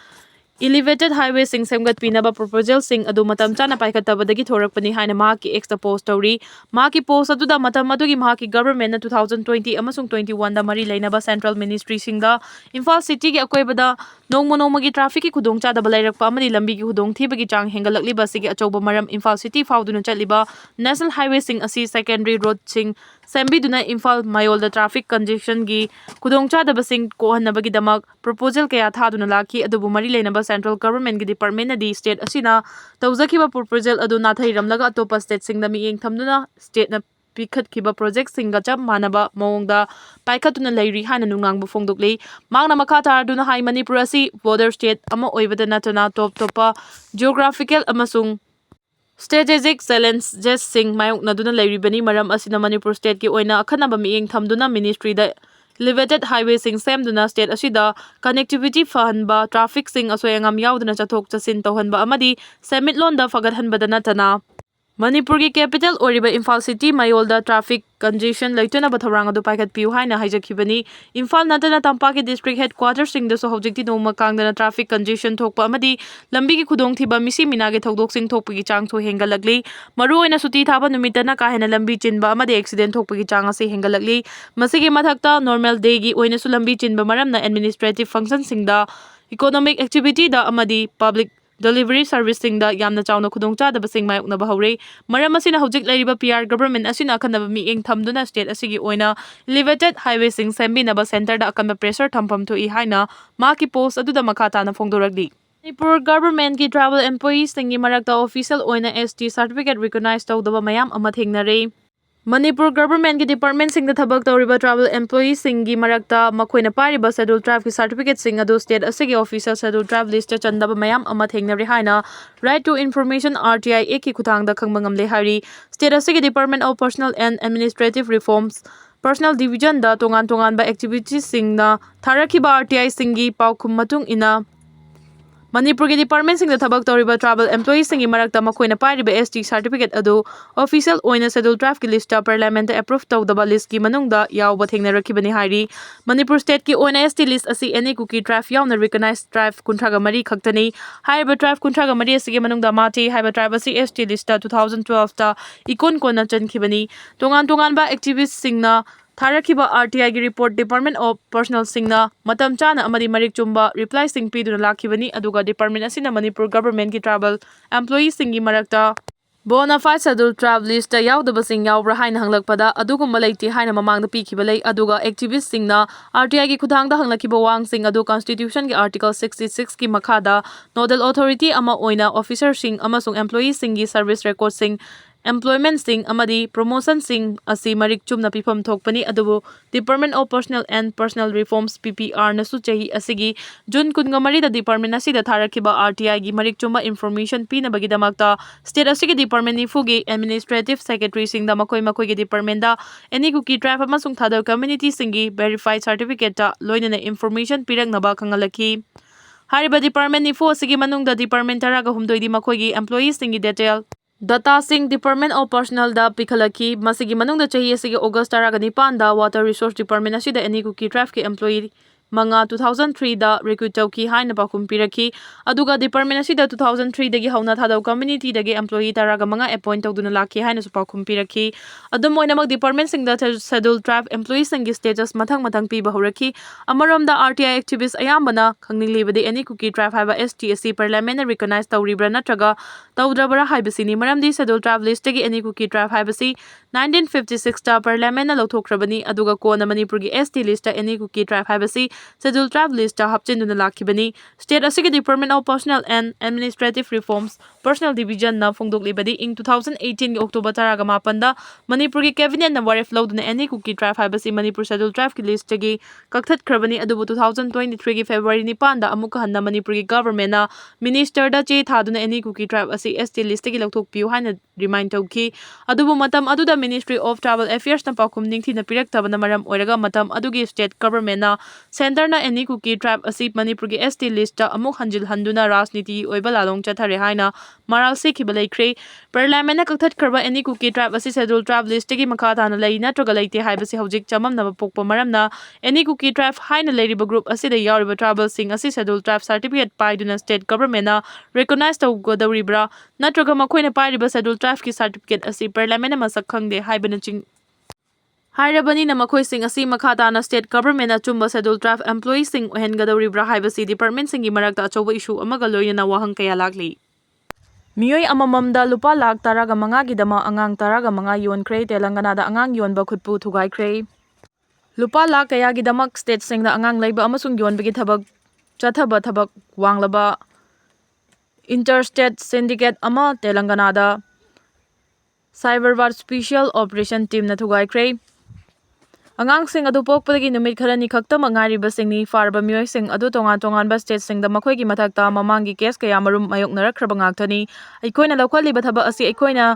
elevated highwayꯁꯤꯡ ꯁꯦꯝꯒꯠꯄꯤꯅꯕ proposalꯁꯤꯡ ꯑꯗꯨ ꯃꯇꯝ ꯆꯥꯅ ꯄꯥꯏꯈꯠꯇꯕꯗꯒꯤ ꯊꯣꯔꯛꯄꯅꯤ ꯍꯥꯏꯅ ꯃꯍꯥꯛꯀꯤ Xꯇ post ꯇꯧꯔꯤ꯫ ꯃꯍꯥꯛꯀꯤ post ꯑꯗꯨꯗ ꯃꯇꯝ ꯑꯗꯨꯒꯤ ꯃꯍꯥꯛꯀꯤ governmentꯅ two thousand twenty ꯑꯃꯁꯨꯡ twenty oneꯗ ꯃꯔꯤ ꯂꯩꯅꯕ central ministryꯁꯤꯡꯗ ꯏꯝꯐꯥꯜ cityꯒꯤ ꯑꯀꯣꯏꯕꯗ ꯅꯣꯡꯃ ꯅꯣꯡꯃꯒꯤ trafficꯀꯤ ꯈꯨꯗꯣꯡꯆꯥꯗꯕ ꯂꯩꯔꯛꯄ ꯑꯃꯗꯤ ꯂꯝꯕꯤꯒꯤ ꯈꯨꯗꯣꯡꯊꯤꯕꯒꯤ ꯆꯥꯡ ꯍꯦꯟꯒꯠꯂꯛꯂꯤꯕ ꯑꯁꯤꯒꯤ ꯑꯆꯧꯕ ꯃꯔꯝ ꯏꯝꯐꯥꯜ city ꯐꯥꯎꯗꯨꯅ ꯆꯠꯂꯤꯕ national highwayꯁꯤꯡ ꯑꯁꯤ secondary roadꯁꯤꯡ ꯁꯦꯝꯕꯤꯗꯨꯅ ꯏꯝꯐꯥꯜ ꯃꯌꯣꯜꯗ traffic congestionꯒꯤ ꯈꯨꯗꯣꯡꯆꯥꯗꯕꯁꯤꯡ ꯀꯣꯛꯍꯟꯅꯕꯒꯤꯗꯃꯛ proposal ꯀꯌꯥ ꯊꯥꯗꯨꯅ ꯂꯥꯛꯈꯤ꯫ ꯑꯗꯨꯕꯨ ꯃꯔꯤ ꯂꯩꯅꯕ central governmentꯒꯤ departmentꯅꯗꯤ state ꯑꯁꯤꯅ ꯇꯧꯖꯈꯤꯕ proposal ꯑꯗꯨ ꯅꯥꯊꯩꯔꯝꯂꯒ ꯑꯇꯣꯞꯄ stateꯁꯤꯡꯗ ꯃꯤꯠꯌꯦꯡ ꯊꯝꯗꯨꯅ stateꯅ ꯄꯤꯈꯠꯈꯤꯕ projectꯁꯤꯡꯒ ꯆꯞ ꯃꯥꯟꯅꯕ ꯃꯑꯣꯡꯗ ꯄꯥꯏꯈꯠꯇꯨꯅ ꯂꯩꯔꯤ ꯍꯥꯏꯅ ꯅꯨꯡꯅꯥꯡꯕ ꯐꯣꯡꯗꯣꯛꯂꯤ꯫ ꯃꯍꯥꯛꯅ ꯃꯈꯥ ꯇꯥꯔꯗꯨꯅ ꯍꯥꯏ, ꯃꯅꯤꯄꯨꯔ ꯑꯁꯤ border state ꯑꯃ ꯑꯣꯏꯕꯗ ꯅꯠꯇꯅ ꯇꯣꯞ ꯇꯣꯞꯄ geographical ꯑꯃꯁꯨꯡ strategic challengesꯁꯤꯡ ꯃꯥꯌꯣꯛꯅꯗꯨꯅ ꯂꯩꯔꯤꯕꯅꯤ꯫ ꯃꯔꯝ ꯑꯁꯤꯅ ꯃꯅꯤꯄꯨꯔ stateꯀꯤ ꯑꯣꯏꯅ ꯑꯈꯟꯅꯕ ꯃꯤꯠꯌꯦꯡ ꯊꯝꯗꯨꯅ ministryꯗ elevated highwayꯁꯤꯡ ꯁꯦꯝꯗꯨꯅ state ꯑꯁꯤꯗ connectivity ꯐꯍꯟꯕ, trafficꯁꯤꯡ ꯑꯁꯣꯏ ꯑꯉꯥꯝ ꯌꯥꯎꯗꯅ ꯆꯠꯊꯣꯛ ꯆꯠꯁꯤꯟ ꯇꯧꯍꯟꯕ ꯑꯃꯗꯤ ꯁꯦꯟꯃꯤꯠꯂꯣꯟꯗ ꯐꯒꯠꯍꯟꯕꯗ ꯅꯠꯇꯅ ꯃꯅꯤꯄꯨꯔꯒꯤ capital ꯑꯣꯏꯔꯤꯕ ꯏꯝꯐꯥꯜ city ꯃꯌꯣꯜꯗ traffic congestion ꯂꯩꯇꯅꯕ ꯊꯧꯔꯥꯡ ꯑꯗꯨ ꯄꯥꯏꯈꯠꯄꯤꯌꯨ ꯍꯥꯏꯅ ꯍꯥꯏꯖꯈꯤꯕꯅꯤ꯫ ꯏꯝꯐꯥꯜ ꯅꯠꯇꯅ ꯇꯝꯄꯥꯛꯀꯤ district headquarterꯁꯤꯡꯗꯁꯨ ꯍꯧꯖꯤꯛꯇꯤ ꯅꯣꯡꯃ ꯀꯥꯡꯗꯅ traffic congestion ꯊꯣꯛꯄ ꯑꯃꯗꯤ ꯂꯝꯕꯤꯒꯤ ꯈꯨꯗꯣꯡꯊꯤꯕ ꯃꯤꯁꯤ ꯃꯤꯅꯥꯒꯤ ꯊꯧꯗꯣꯛꯁꯤꯡ ꯊꯣꯛꯄꯒꯤ ꯆꯥꯡꯁꯨ ꯍꯦꯟꯒꯠꯂꯛꯂꯤ꯫ ꯃꯔꯨꯑꯣꯏꯅ ꯁꯨꯇꯤ ꯊꯥꯕ ꯅꯨꯃꯤꯠꯇꯅ ꯀꯥ ꯍꯦꯟꯅ ꯂꯝꯕꯤ ꯆꯤꯟꯕ ꯑꯃꯗꯤ accident ꯊꯣꯛꯄꯒꯤ ꯆꯥꯡ ꯑꯁꯤ ꯍꯦꯟꯒꯠꯂꯛꯂꯤ꯫ ꯃꯁꯤꯒꯤ ꯃꯊꯛꯇ normal dayꯒꯤ ꯑꯣꯏꯅꯁꯨ ꯂꯝꯕꯤ ꯆꯤꯟꯕ ꯃꯔꯝꯅ administrative functionꯁꯤꯡꯗ, economic activityꯗ ꯑꯃꯗꯤ public delivery serviceꯁꯤꯡꯗ ꯌꯥꯝꯅ ꯆꯥꯎꯅ ꯈꯨꯗꯣꯡꯆꯥꯗꯕꯁꯤꯡ ꯃꯥꯌꯣꯛꯅꯕ ꯍꯧꯔꯦ꯫ ꯃꯔꯝ ꯑꯁꯤꯅ ꯍꯧꯖꯤꯛ ꯂꯩꯔꯤꯕ P R government ꯑꯁꯤꯅ ꯑꯈꯟꯅꯕ ꯃꯤꯠꯌꯦꯡ ꯊꯝꯗꯨꯅ state ꯑꯁꯤꯒꯤ ꯑꯣꯏꯅ elevated highwayꯁꯤꯡ ꯁꯦꯝꯕꯤꯅꯕ centreꯗ ꯑꯀꯟꯕ pressure ꯊꯝꯐꯝ ꯊꯣꯛꯏ ꯍꯥꯏꯅ ꯃꯍꯥꯛꯀꯤ post ꯑꯗꯨꯗ ꯃꯈꯥ ꯇꯥꯅ ꯐꯣꯡꯗꯣꯔꯛꯂꯤ꯫ ꯃꯅꯤꯄꯨꯔ governmentꯀꯤ tribal employeeꯁꯤꯡꯒꯤ ꯃꯔꯛꯇ official ꯑꯣꯏꯅ S T certificate recognize ꯇꯧꯗꯕ ꯃꯌꯥꯝ ꯑꯃ ꯊꯦꯡꯅꯔꯦ꯫ ꯃꯅꯤꯄꯨꯔ governmentꯀꯤ departmentꯁꯤꯡꯗ ꯊꯕꯛ ꯇꯧꯔꯤꯕ tribal employeeꯁꯤꯡꯒꯤ ꯃꯔꯛꯇ ꯃꯈꯣꯏꯅ ꯄꯥꯏꯔꯤꯕ Scheduled Tribeꯀꯤ certificateꯁꯤꯡ ꯑꯗꯨ state ꯑꯁꯤꯒꯤ official Scheduled Tribe listꯇ ꯆꯟꯗꯕ ꯃꯌꯥꯝ ꯑꯃ ꯊꯦꯡꯅꯔꯦ ꯍꯥꯏꯅ Right to Information R T I Actꯀꯤ ꯈꯨꯠꯊꯥꯡꯗ ꯈꯪꯕ ꯉꯝꯂꯦ ꯍꯥꯏꯔꯤ꯫ State ꯑꯁꯤꯒꯤ Department of Personnel and Administrative Reforms, Personnel Divisionꯗ ꯇꯣꯉꯥꯟ ꯇꯣꯉꯥꯟꯕ activityꯁꯤꯡꯅ ꯊꯥꯔꯛꯈꯤꯕ R T Iꯁꯤꯡꯒꯤ ꯄꯥꯎꯈꯨꯝ ꯃꯇꯨꯡ ꯏꯟꯅ, ꯃꯅꯤꯄꯨꯔꯒꯤ departmentꯁꯤꯡꯗ ꯊꯕꯛ ꯇꯧꯔꯤꯕ tribal employeeꯁꯤꯡꯒꯤ ꯃꯔꯛꯇ ꯃꯈꯣꯏꯅ ꯄꯥꯏꯔꯤꯕ S T certificate ꯑꯗꯨ official ꯑꯣꯏꯅ Scheduled Tribeꯀꯤ listꯇ parliamentꯇ approve ꯇꯧꯗꯕ listꯀꯤ ꯃꯅꯨꯡꯗ ꯌꯥꯎꯕ ꯊꯦꯡꯅꯔꯛꯈꯤꯕꯅꯤ ꯍꯥꯏꯔꯤ꯫ ꯃꯅꯤꯄꯨꯔ stateꯀꯤ ꯑꯣꯏꯅ S T list ꯑꯁꯤ any Kuki tribe ꯌꯥꯎꯅ recognized tribe ꯀꯨꯟꯊ꯭ꯔꯥꯒ ꯃꯔꯤ ꯈꯛꯇꯅꯤ꯫ ꯍꯥꯏꯔꯤꯕ tribe ꯀꯨꯟꯊ꯭ꯔꯥꯒ ꯃꯔꯤ ꯑꯁꯤꯒꯤ ꯃꯅꯨꯡꯗ ꯃꯥꯇꯦ ꯍꯥꯏꯕ tribe ꯑꯁꯤ S T listꯇ two thousand twelveꯇ ꯏꯀꯣꯟ ꯀꯣꯟꯅ ꯆꯟꯈꯤꯕꯅꯤ꯫ ꯇꯣꯉꯥꯟ ꯇꯣꯉꯥꯟꯕ activistꯁꯤꯡꯅ ꯊꯥꯔꯛꯈꯤꯕ R T Iꯒꯤ report Department of Personnelꯁꯤꯡꯅ ꯃꯇꯝ ꯆꯥꯅ ꯑꯃꯗꯤ ꯃꯔꯤꯛ ꯆꯨꯝꯕ replyꯁꯤꯡ ꯄꯤꯗꯨꯅ ꯂꯥꯛꯈꯤꯕꯅꯤ, ꯑꯗꯨꯒ department ꯑꯁꯤꯅ ꯃꯅꯤꯄꯨꯔ governmentꯀꯤ tribal employeeꯁꯤꯡꯒꯤ ꯃꯔꯛꯇ bona fide Scheduled Tribe listꯇ ꯌꯥꯎꯗꯕꯁꯤꯡ ꯌꯥꯎꯕ꯭ꯔꯥ ꯍꯥꯏꯅ ꯍꯪꯂꯛꯄꯗ ꯑꯗꯨꯒꯨꯝꯕ ꯂꯩꯇꯦ ꯍꯥꯏꯅ ꯃꯃꯥꯡꯗ ꯄꯤꯈꯤꯕ ꯂꯩ, ꯑꯗꯨꯒ activistꯁꯤꯡꯅ R T Iꯒꯤ ꯈꯨꯠꯊꯥꯡꯗ ꯍꯪꯂꯛꯈꯤꯕ ꯋꯥꯍꯪꯁꯤꯡ ꯑꯗꯨ constitutionꯒꯤ article sixty sixꯀꯤ ꯃꯈꯥꯗ nodal authority ꯑꯃ ꯑꯣꯏꯅ officerꯁꯤꯡ ꯑꯃꯁꯨꯡ employeeꯁꯤꯡꯒꯤ service recordꯁꯤꯡ, employmentꯁꯤꯡ ꯑꯃꯗꯤ promotionꯁꯤꯡ ꯑꯁꯤ ꯃꯔꯤꯛ ꯆꯨꯝꯅ ꯄꯤꯐꯝ ꯊꯣꯛꯄꯅꯤ, ꯑꯗꯨꯕꯨ Department of Personnel and Personnel Reforms, P P Rꯅꯁꯨ ꯆꯍꯤ ꯑꯁꯤꯒꯤ June ꯀꯨꯟꯒ ꯃꯔꯤꯗ department ꯑꯁꯤꯗ ꯊꯥꯔꯛꯈꯤꯕ R T Iꯒꯤ ꯃꯔꯤꯛ ꯆꯨꯝꯕ information ꯄꯤꯅꯕꯒꯤꯗꯃꯛꯇ state ꯑꯁꯤꯒꯤ department ꯅꯤꯐꯨꯒꯤ administrative secretaryꯁꯤꯡꯗ ꯃꯈꯣꯏ ꯃꯈꯣꯏꯒꯤ departmentꯇ any Kuki tribe ꯑꯃꯁꯨꯡ Thadou communityꯁꯤꯡꯒꯤ verified certificateꯇ ꯂꯣꯏꯅꯅ information ꯄꯤꯔꯛꯅꯕ ꯈꯪꯍꯜꯂꯛꯈꯤ꯫ ꯍꯥꯏꯔꯤꯕ department ꯅꯤꯐꯨ ꯑꯁꯤꯒꯤ ꯃꯅꯨꯡꯗ department ꯇꯔꯥꯒ ꯍꯨꯝꯗꯣꯏꯗꯤ ꯃꯈꯣꯏꯒꯤ employeeꯁꯤꯡꯒꯤ detail dataꯁꯤꯡ Department of Personnelꯗ ꯄꯤꯈꯠꯂꯛꯈꯤ꯫ ꯃꯁꯤꯒꯤ ꯃꯅꯨꯡꯗ ꯆꯍꯤ ꯑꯁꯤꯒꯤ August ꯇꯔꯥꯒ ꯅꯤꯄꯥꯟꯗ Water Resource Department ꯑꯁꯤꯗ any Kuki tribeꯀꯤ employee ꯃꯉꯥ two thousand three ꯗ recruit ꯇꯧꯈꯤ ꯍꯥꯏꯅ ꯄꯥꯎꯈꯨꯝ ꯄꯤꯔꯛꯈꯤ꯫ ꯑꯗꯨꯒ department ꯑꯁꯤꯗ two thousand three ꯗꯒꯤ ꯍꯧꯅ ꯊꯥꯗꯧ community ꯗꯒꯤ employee ꯇꯔꯥꯒ ꯃꯉꯥ appoint ꯇꯧꯗꯨꯅ ꯂꯥꯛꯈꯤ ꯍꯥꯏꯅꯁꯨ ꯄꯥꯎꯈꯨꯝ ꯄꯤꯔꯛꯈꯤ꯫ ꯑꯗꯨꯝ ꯑꯣꯏꯅꯃꯛ department ꯁꯤꯡꯗ Scheduled Tribe employee ꯁꯤꯡꯒꯤ status ꯃꯊꯪ ꯃꯊꯪ ꯄꯤꯕ ꯍꯧꯔꯛꯈꯤ꯫ ꯑꯃꯔꯣꯝꯗ R T I activist ꯑꯌꯥꯝꯕꯅ ꯈꯪꯅꯤꯡꯂꯤꯕꯗꯤ any Kuki tribe ꯍꯥꯏꯕ S T ꯑꯁꯤ parliament ꯅ recognize ꯇꯧꯔꯤꯕ꯭ꯔꯥ ꯅꯠꯇ꯭ꯔꯒ ꯇꯧꯗ꯭ꯔꯕ꯭ꯔꯥ ꯍꯥꯏꯕꯁꯤꯅꯤ꯫ ꯃꯔꯝꯗꯤ Scheduled Tribe list ꯇꯒꯤ any Kuki tribe ꯍꯥꯏꯕꯁꯤ nineteen fifty six ꯇ parliament ꯅ ꯂꯧꯊꯣꯛꯈ꯭ꯔꯕꯅꯤ꯫ ꯑꯗꯨꯒ ꯀꯣꯟꯅ ꯃꯅꯤꯄꯨꯔꯒꯤ S T list ꯇ any Kuki tribe ꯍꯥꯏꯕꯁꯤ Scheduled Tribe list ꯇ ꯍꯥꯞꯆꯤꯟꯗꯨꯅ ꯂꯥꯛꯈꯤꯕꯅꯤ꯫ State ꯑꯁꯤꯒꯤ Department of Personnel and Administrative Reforms, Personnel Division ꯅ ꯐꯣꯡꯗꯣꯛꯂꯤꯕꯗꯤ ꯏꯪ two thousand eighteen ꯒꯤ October ꯇꯔꯥꯒ ꯃꯥꯄꯟꯗ ꯃꯅꯤꯄꯨꯔꯒꯤ cabinet ꯅ ꯋꯥꯔꯦꯞ ꯂꯧꯗꯨꯅ any Kuki tribe ꯍꯥꯏꯕꯁꯤ ꯃꯅꯤꯄꯨꯔ Scheduled Tribe ꯀꯤ list ꯇꯒꯤ ꯀꯛꯊꯠꯈ꯭ꯔꯕꯅꯤ꯫ ꯑꯗꯨꯕꯨ two thousand twenty three ꯒꯤ February ꯅꯤꯄꯥꯟꯗ ꯑꯃꯨꯛꯀ ꯍꯟꯅ ꯃꯅꯤꯄꯨꯔꯒꯤ government ꯅ minister ꯗ ꯆꯦ ꯊꯥꯗꯨꯅ any Kuki tribe ꯑꯁꯤ S T list ꯇꯒꯤ ꯂꯧꯊꯣꯛꯄꯤꯌꯨ ꯍꯥꯏꯅ remind ꯇꯧꯈꯤ꯫ ꯑꯗꯨꯕꯨ ꯃꯇꯝ ꯑꯗꯨꯗ Ministry of Tribal Affairs ꯅ ꯄꯥꯎꯈꯨꯝ ꯅꯤꯡꯊꯤꯅ ꯄꯤꯔꯛꯇꯕꯅ ꯃꯔꯝ ꯑꯣꯏꯔꯒ ꯃꯇꯝ ꯑꯗꯨꯒꯤ state government ꯅ centre ꯅ any Kuki tribe ꯑꯁꯤ ꯃꯅꯤꯄꯨꯔꯒꯤ S T list ꯇ ꯑꯃꯨꯛ ꯍꯟꯖꯤꯜꯍꯟꯗꯨꯅ ꯔꯥꯖꯅꯤꯇꯤꯒꯤ ꯑꯣꯏꯕ ꯂꯥꯂꯣꯡ ꯆꯠꯊꯔꯦ ꯍꯥꯏꯅ ꯃꯔꯥꯜ ꯁꯤꯈꯤꯕ ꯂꯩꯈ꯭ꯔꯦ꯫ Parliament ꯅ ꯀꯛꯊꯠꯈ꯭ꯔꯕ any Kuki tribe ꯑꯁꯤ Scheduled Tribe list ꯇꯒꯤ ꯃꯈꯥ ꯇꯥꯅ ꯂꯩ ꯅꯠꯇ꯭ꯔꯒ ꯂꯩꯇꯦ ꯍꯥꯏꯕꯁꯤ ꯍꯧꯖꯤꯛ ꯆꯃꯝꯅꯕ ꯄꯣꯛꯄ ꯃꯔꯝꯅ any Kuki tribe ꯍꯥꯏꯅ ꯂꯩꯔꯤꯕ group ꯑꯁꯤꯗ ꯌꯥꯎꯔꯤꯕ tribal ꯁꯤꯡ ꯑꯁꯤ Scheduled Tribe certificate ꯄꯥꯏꯗꯨꯅ state government ꯅ recognize ꯇꯧꯒꯗꯧꯔꯤꯕ꯭ꯔꯥ ꯅꯠꯇ꯭ꯔꯒ ꯃꯈꯣꯏꯅ ꯄꯥꯏꯔꯤꯕ Scheduled Tribe ꯀꯤ certificate ꯑꯁꯤ parliament ꯅ ꯃꯁꯛ ꯈꯪꯗꯦ ꯍꯥꯏꯕꯅꯆꯤꯡ-, ꯍꯥꯏꯔꯕꯅꯤꯅ ꯃꯈꯣꯏꯁꯤꯡ ꯑꯁꯤ ꯃꯈꯥ ꯇꯥꯅ state government ꯅ ꯑꯆꯨꯝꯕ Scheduled Tribe employee ꯁꯤꯡ ꯑꯣꯏꯍꯟꯒꯗꯧꯔꯤꯕ꯭ꯔꯥ ꯍꯥꯏꯕꯁꯤ department ꯁꯤꯡꯒꯤ ꯃꯔꯛꯇ ꯑꯆꯧꯕ issue ꯑꯃꯒ ꯂꯣꯏꯅꯅ ꯋꯥꯍꯪ ꯀꯌꯥ ꯂꯥꯛꯂꯤ꯫ ꯃꯤꯑꯣꯏ ꯑꯃꯃꯝꯗ ꯂꯨꯄꯥ ꯂꯥꯈ ꯇꯔꯥꯒ ꯃꯉꯥꯒꯤꯗꯃꯛ ꯑꯉꯥꯡ ꯇꯔꯥꯒ ꯃꯉꯥ ꯌꯣꯟꯈ꯭ꯔꯦ꯫ ꯇꯦꯂꯪꯒꯅꯥꯗ ꯑꯉꯥꯡ ꯌꯣꯟꯕ ꯈꯨꯠꯄꯨ ꯊꯨꯒꯥꯏꯈ꯭ꯔꯦ꯫ ꯂꯨꯄꯥ ꯂꯥꯈ ꯀꯌꯥꯒꯤꯗꯃꯛ state ꯁꯤꯡꯗ ꯑꯉꯥꯡ ꯂꯩꯕ ꯑꯃꯁꯨꯡ ꯌꯣꯟꯕꯒꯤ ꯊꯕꯛ ꯆꯠꯊꯕ ꯊꯕꯛ ꯋꯥꯡꯂꯕ inter state syndicate ꯑꯃ ꯇꯦꯂꯪꯒꯅꯥꯗ Cyberbat Special Operation Team ꯅ ꯊꯨꯒꯥꯏꯈ꯭ꯔꯦ꯫ ꯑꯉꯥꯡꯁꯤꯡ ꯑꯗꯨ ꯄꯣꯛꯄꯗꯒꯤ ꯅꯨꯃꯤꯠ ꯈꯔꯅꯤ ꯈꯛꯇꯃꯛ ꯉꯥꯏꯔꯤꯕꯁꯤꯡꯅꯤ꯫ ꯐꯥꯔꯕ ꯃꯤꯑꯣꯏꯁꯤꯡ ꯑꯗꯨ ꯇꯣꯉꯥꯟ ꯇꯣꯉꯥꯟꯕ state ꯁꯤꯡꯗ ꯃꯈꯣꯏꯒꯤ ꯃꯊꯛꯇ ꯃꯃꯥꯡꯒꯤ case ꯀꯌꯥꯃꯔꯨꯝ ꯃꯥꯌꯣꯛꯅꯔꯛꯈ꯭ꯔꯕ ꯉꯥꯛꯇꯅꯤ꯫ ꯑꯩꯈꯣꯏꯅ ꯂꯧꯈꯠꯂꯤꯕ ꯊꯕꯛ ꯑꯁꯤ ꯑꯩꯈꯣꯏꯅ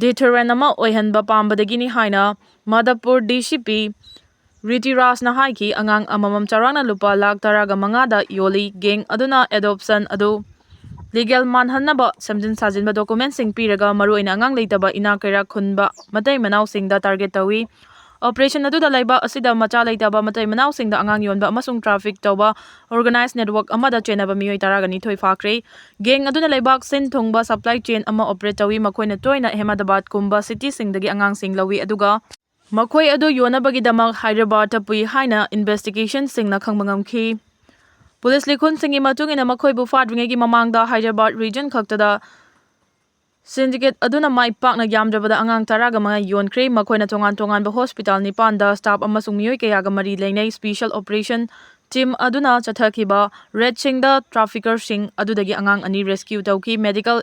deterrent ꯑꯃ ꯑꯣꯏꯍꯟꯕ ꯄꯥꯝꯕꯗꯒꯤꯅꯤ ꯍꯥꯏꯅ ꯃꯥꯙꯕꯄꯨꯔ D C P ꯔꯤꯇꯤꯔꯥꯖꯅ ꯍꯥꯏꯈꯤ꯫ ꯑꯉꯥꯡ ꯑꯃꯃꯝ ꯆꯥꯎꯔꯥꯛꯅ ꯂꯨꯄꯥ ꯂꯥꯈ ꯇꯔꯥꯒ ꯃꯉꯥꯗ ꯌꯣꯜꯂꯤ꯫ Gang ꯑꯗꯨꯅ adoption ꯑꯗꯨ legal ꯃꯥꯟꯍꯟꯅꯕ ꯁꯦꯝꯖꯤꯟ ꯁꯥꯖꯤꯟꯕ document ꯁꯤꯡ ꯄꯤꯔꯒ ꯃꯔꯨꯑꯣꯏꯅ ꯑꯉꯥꯡ ꯂꯩꯇꯕ ꯏꯅꯥꯛ ꯀꯩꯔꯥꯛ ꯈꯨꯟꯕ ꯃꯇꯩ ꯃꯅꯥꯎꯁꯤꯡꯗ target ꯇꯧꯏ꯫ ꯑꯣꯄꯔꯦꯁꯟ ꯑꯗꯨꯗ ꯂꯩꯕꯥꯛ ꯑꯁꯤꯗ ꯃꯆꯥ ꯂꯩꯇꯕ ꯃꯇꯩ ꯃꯅꯥꯎꯁꯤꯡꯗ ꯑꯉꯥꯡ ꯌꯣꯟꯕ ꯑꯃꯁꯨꯡ ꯇ꯭ꯔꯥꯐꯤꯛ ꯇꯧꯕ ꯑꯣꯔꯒꯅꯥꯏꯖ ꯅꯦꯠꯋꯥꯔꯛ ꯑꯃꯗ ꯆꯦꯟꯅꯕ ꯃꯤꯑꯣꯏ ꯇꯔꯥꯒ ꯅꯤꯊꯣꯏ ꯐꯥꯈ꯭ꯔꯦ꯫ ꯒꯦꯡ ꯑꯗꯨꯅ ꯂꯩꯕꯥꯛ ꯁꯤꯟ ꯊꯨꯡꯕ ꯁꯄ꯭ꯂꯥꯏ ꯆꯦꯟ ꯑꯃ ꯑꯣꯄꯔꯦꯠ ꯇꯧꯏ꯫ ꯃꯈꯣꯏꯅ ꯇꯣꯏꯅ ꯑꯍꯃꯦꯗꯕꯥꯗꯀꯨꯝꯕ ꯁꯤꯇꯤꯁꯤꯡꯗꯒꯤ ꯑꯉꯥꯡꯁꯤꯡ ꯂꯧꯏ, ꯑꯗꯨꯒ ꯃꯈꯣꯏ ꯑꯗꯨ ꯌꯣꯟꯅꯕꯒꯤꯗꯃꯛ ꯍꯥꯏꯗ꯭ꯔꯕꯥꯗꯇ ꯄꯨꯏ ꯍꯥꯏꯅ ꯏꯟꯚꯦꯁꯇꯤꯒꯦꯁꯟꯁꯤꯡꯅ ꯈꯪꯕ ꯉꯝꯈꯤ꯫ ꯄꯨꯂꯤꯁ ꯂꯤꯈꯨꯟꯁꯤꯡꯒꯤ ꯃꯇꯨꯡ ꯏꯟꯅ, ꯃꯈꯣꯏꯕꯨ ꯐꯥꯗ꯭ꯔꯤꯉꯩꯒꯤ ꯃꯃꯥꯡꯗ ꯍꯥꯏꯗ꯭ꯔꯕꯥꯗ ꯔꯤꯖꯟ ꯈꯛꯇꯗ ꯁꯤꯟꯗꯤꯀꯦꯠ ꯑꯗꯨꯅ ꯃꯥꯏ ꯄꯥꯛꯅ ꯌꯥꯝꯗ꯭ꯔꯕꯗ ꯑꯉꯥꯡ ꯇꯔꯥꯒ ꯃꯉꯥ ꯌꯣꯟꯈ꯭ꯔꯦ꯫ ꯃꯈꯣꯏꯅ ꯇꯣꯉꯥꯟ ꯇꯣꯉꯥꯟꯕ ꯍꯣꯁꯄꯤꯇꯥꯜ ꯅꯤꯄꯥꯟꯗ ꯁ꯭ꯇꯥꯐ ꯑꯃꯁꯨꯡ ꯃꯤꯑꯣꯏ ꯀꯌꯥꯒ ꯃꯔꯤ ꯂꯩꯅꯩ꯫ ꯁ꯭ꯄꯦꯁꯦꯜ ꯑꯣꯄꯔꯦꯁꯟ ꯇꯤꯝ ꯑꯗꯨꯅ ꯆꯠꯊꯈꯤꯕ ꯔꯦꯗꯁꯤꯡꯗ ꯇ꯭ꯔꯥꯐꯤꯀꯔꯁꯤꯡ ꯑꯗꯨꯗꯒꯤ ꯑꯉꯥꯡ ꯑꯅꯤ ꯔꯦꯁꯀ꯭ꯌꯨ ꯇꯧꯈꯤ꯫ ꯃꯦꯗꯤꯀꯦꯜ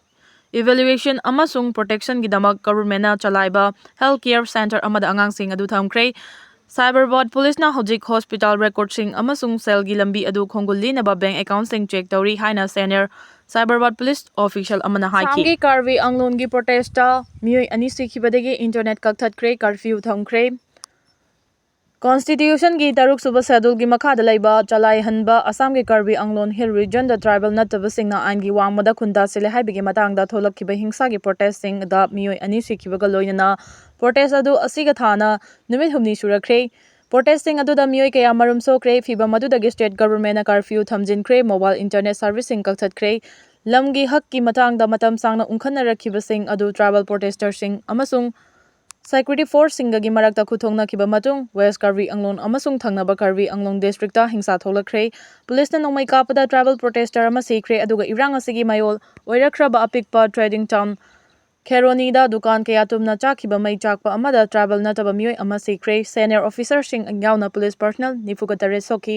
ꯏꯚꯦꯂꯨꯑꯦꯁꯟ ꯑꯃꯁꯨꯡ ꯄ꯭ꯔꯣꯇꯦꯛꯁꯟꯒꯤꯗꯃꯛ ꯒꯚꯔꯟꯃꯦꯟꯠꯅ ꯆꯂꯥꯏꯕ ꯍꯦꯜꯊ ꯀꯦꯌꯔ ꯁꯦꯟꯇꯔ ꯑꯃꯗ ꯑꯉꯥꯡꯁꯤꯡ ꯑꯗꯨ ꯊꯝꯈ꯭ꯔꯦ꯫ ꯁꯥꯏꯕꯔꯕꯥꯗ ꯄꯨꯂꯤꯁꯅ ꯍꯧꯖꯤꯛ ꯍꯣꯁꯄꯤꯇꯥꯜ ꯔꯦꯀꯣꯔꯗꯁꯤꯡ ꯑꯃꯁꯨꯡ ꯁꯦꯜꯒꯤ ꯂꯝꯕꯤ ꯑꯗꯨ ꯈꯣꯡꯒꯨꯜ ꯂꯤꯅꯕ ꯕꯦꯡꯛ ꯑꯦꯀꯥꯎꯟꯠꯁꯤꯡ ꯆꯦꯛ ꯇꯧꯔꯤ ꯍꯥꯏꯅ ꯁꯦꯅꯤꯌꯔ ꯁꯥꯏꯕꯔꯕꯥꯗ ꯄꯨꯂꯤꯁ ꯑꯣꯐꯤꯁꯤꯌꯦꯜ ꯑꯃꯅ ꯍꯥꯏꯈꯤ꯫ ꯑꯁꯥꯝꯒꯤ ꯀꯥꯔꯕꯤ ꯑꯥꯡꯂꯣꯟꯒꯤ ꯄ꯭ꯔꯣꯇꯦꯁꯇ ꯃꯤꯑꯣꯏ ꯑꯅꯤ ꯁꯤꯈꯤꯕꯗꯒꯤ ꯏꯟꯇꯔꯅꯦꯠ ꯀꯛꯊꯠꯈ꯭ꯔꯦ, ꯀꯔꯐ꯭ꯌꯨ ꯊꯝꯈ꯭ꯔꯦ꯫ ꯀꯣꯟꯁꯇꯤꯇ꯭ꯌꯨꯁꯟꯒꯤ ꯇꯔꯨꯛꯁꯨꯕ ꯁꯦꯗꯨꯜꯒꯤ ꯃꯈꯥꯗ ꯂꯩꯕ ꯆꯂꯥꯏꯍꯟꯕ ꯑꯁꯥꯝꯒꯤ ꯀꯥꯔꯕꯤ ꯑꯥꯡꯂꯣꯟ ꯍꯤꯜ ꯔꯤꯖꯟꯗ ꯇ꯭ꯔꯥꯏꯕꯦꯜ ꯅꯠꯇꯕꯁꯤꯡꯅ ꯑꯥꯏꯟꯒꯤ ꯋꯥꯡꯃꯗ ꯈꯨꯟꯗꯥ ꯁꯤꯜꯂꯦ ꯍꯥꯏꯕꯒꯤ ꯃꯇꯥꯡꯗ ꯊꯣꯛꯂꯛꯈꯤꯕ ꯍꯤꯡꯁꯥꯒꯤ ꯄ꯭ꯔꯣꯇꯦꯁꯁꯤꯡꯗ ꯃꯤꯑꯣꯏ ꯑꯅꯤ ꯁꯤꯈꯤꯕꯒ ꯂꯣꯏꯅꯅ ꯄ꯭ꯔꯣꯇꯦꯁ ꯑꯗꯨ ꯑꯁꯤꯒ ꯊꯥꯅ ꯅꯨꯃꯤꯠ ꯍꯨꯝꯅꯤ ꯁꯨꯔꯛꯈ꯭ꯔꯦ꯫ ꯄ꯭ꯔꯣꯇꯦꯁꯁꯤꯡ ꯑꯗꯨꯗ ꯃꯤꯑꯣꯏ ꯀꯌꯥ ꯃꯔꯨꯝ ꯁꯣꯛꯈ꯭ꯔꯦ꯫ ꯐꯤꯚꯝ ꯑꯗꯨꯗꯒꯤ ꯁ꯭ꯇꯦꯠ ꯒꯚꯔꯟꯃꯦꯟꯠꯅ ꯀꯔꯐ꯭ꯌꯨ ꯊꯝꯖꯤꯟꯈ꯭ꯔꯦ, ꯃꯣꯕꯥꯏꯜ ꯏꯟꯇꯔꯅꯦꯠ ꯁꯔꯚꯤꯁꯁꯤꯡ ꯀꯛꯊꯠꯈ꯭ꯔꯦ꯫ ꯂꯝꯒꯤ ꯍꯛꯀꯤ ꯃꯇꯥꯡꯗ ꯃꯇꯝ ꯁꯥꯡꯅ ꯎꯪꯈꯠꯅꯔꯛꯈꯤꯕꯁꯤꯡ ꯑꯗꯨ ꯇ꯭ꯔꯥꯏꯕꯦꯜ ꯄ꯭ꯔꯣꯇꯦꯁꯇꯔꯁꯤꯡ ꯑꯃꯁꯨꯡ ꯁꯦꯀ꯭ꯌꯨꯔꯤꯇꯤ ꯐꯣꯔꯁꯁꯤꯡꯒꯒꯤ ꯃꯔꯛꯇ ꯈꯨꯠꯊꯣꯛꯅꯈꯤꯕ ꯃꯇꯨꯡ ꯋꯦꯁ ꯀꯥꯔꯕꯤ ꯑꯥꯡꯂꯣꯟ ꯑꯃꯁꯨꯡ ꯊꯪꯅꯕ ꯀꯥꯔꯕꯤ ꯑꯥꯡꯂꯣꯟ ꯗꯤꯁꯇ꯭ꯔꯤꯛꯇ ꯍꯤꯡꯁꯥ ꯊꯣꯛꯂꯛꯈ꯭ꯔꯦ꯫ ꯄꯨꯂꯤꯁꯅ ꯅꯣꯡꯃꯩ ꯀꯥꯞꯄꯗ ꯇ꯭ꯔꯥꯏꯕꯦꯜ ꯄ꯭ꯔꯣꯇꯦꯁꯇꯔ ꯑꯃ ꯁꯤꯈ꯭ꯔꯦ, ꯑꯗꯨꯒ ꯏꯔꯥꯡ ꯑꯁꯤꯒꯤ ꯃꯌꯣꯜ ꯑꯣꯏꯔꯛꯈ꯭ꯔꯕ ꯑꯄꯤꯛꯄ ꯇ꯭ꯔꯦꯗꯤꯡ ꯇꯥꯎꯟ ꯈꯦꯔꯣꯅꯤꯗ ꯗꯨꯀꯥꯟ ꯀꯌꯥ ꯇꯨꯝꯅ ꯆꯥꯛꯈꯤꯕ ꯃꯩ ꯆꯥꯛꯄ ꯑꯃꯗ ꯇ꯭ꯔꯥꯏꯕꯦꯜ ꯅꯠꯇꯕ ꯃꯤꯑꯣꯏ ꯑꯃ ꯁꯤꯈ꯭ꯔꯦ꯫ ꯁꯦꯅꯤꯌꯔ ꯑꯣꯐꯤꯁꯔꯁꯤꯡ ꯌꯥꯎꯅ ꯄꯨꯂꯤꯁ ꯄꯔꯁꯅꯦꯜ ꯅꯤꯐꯨꯒ ꯇꯔꯦꯠ ꯁꯣꯛꯈꯤ꯫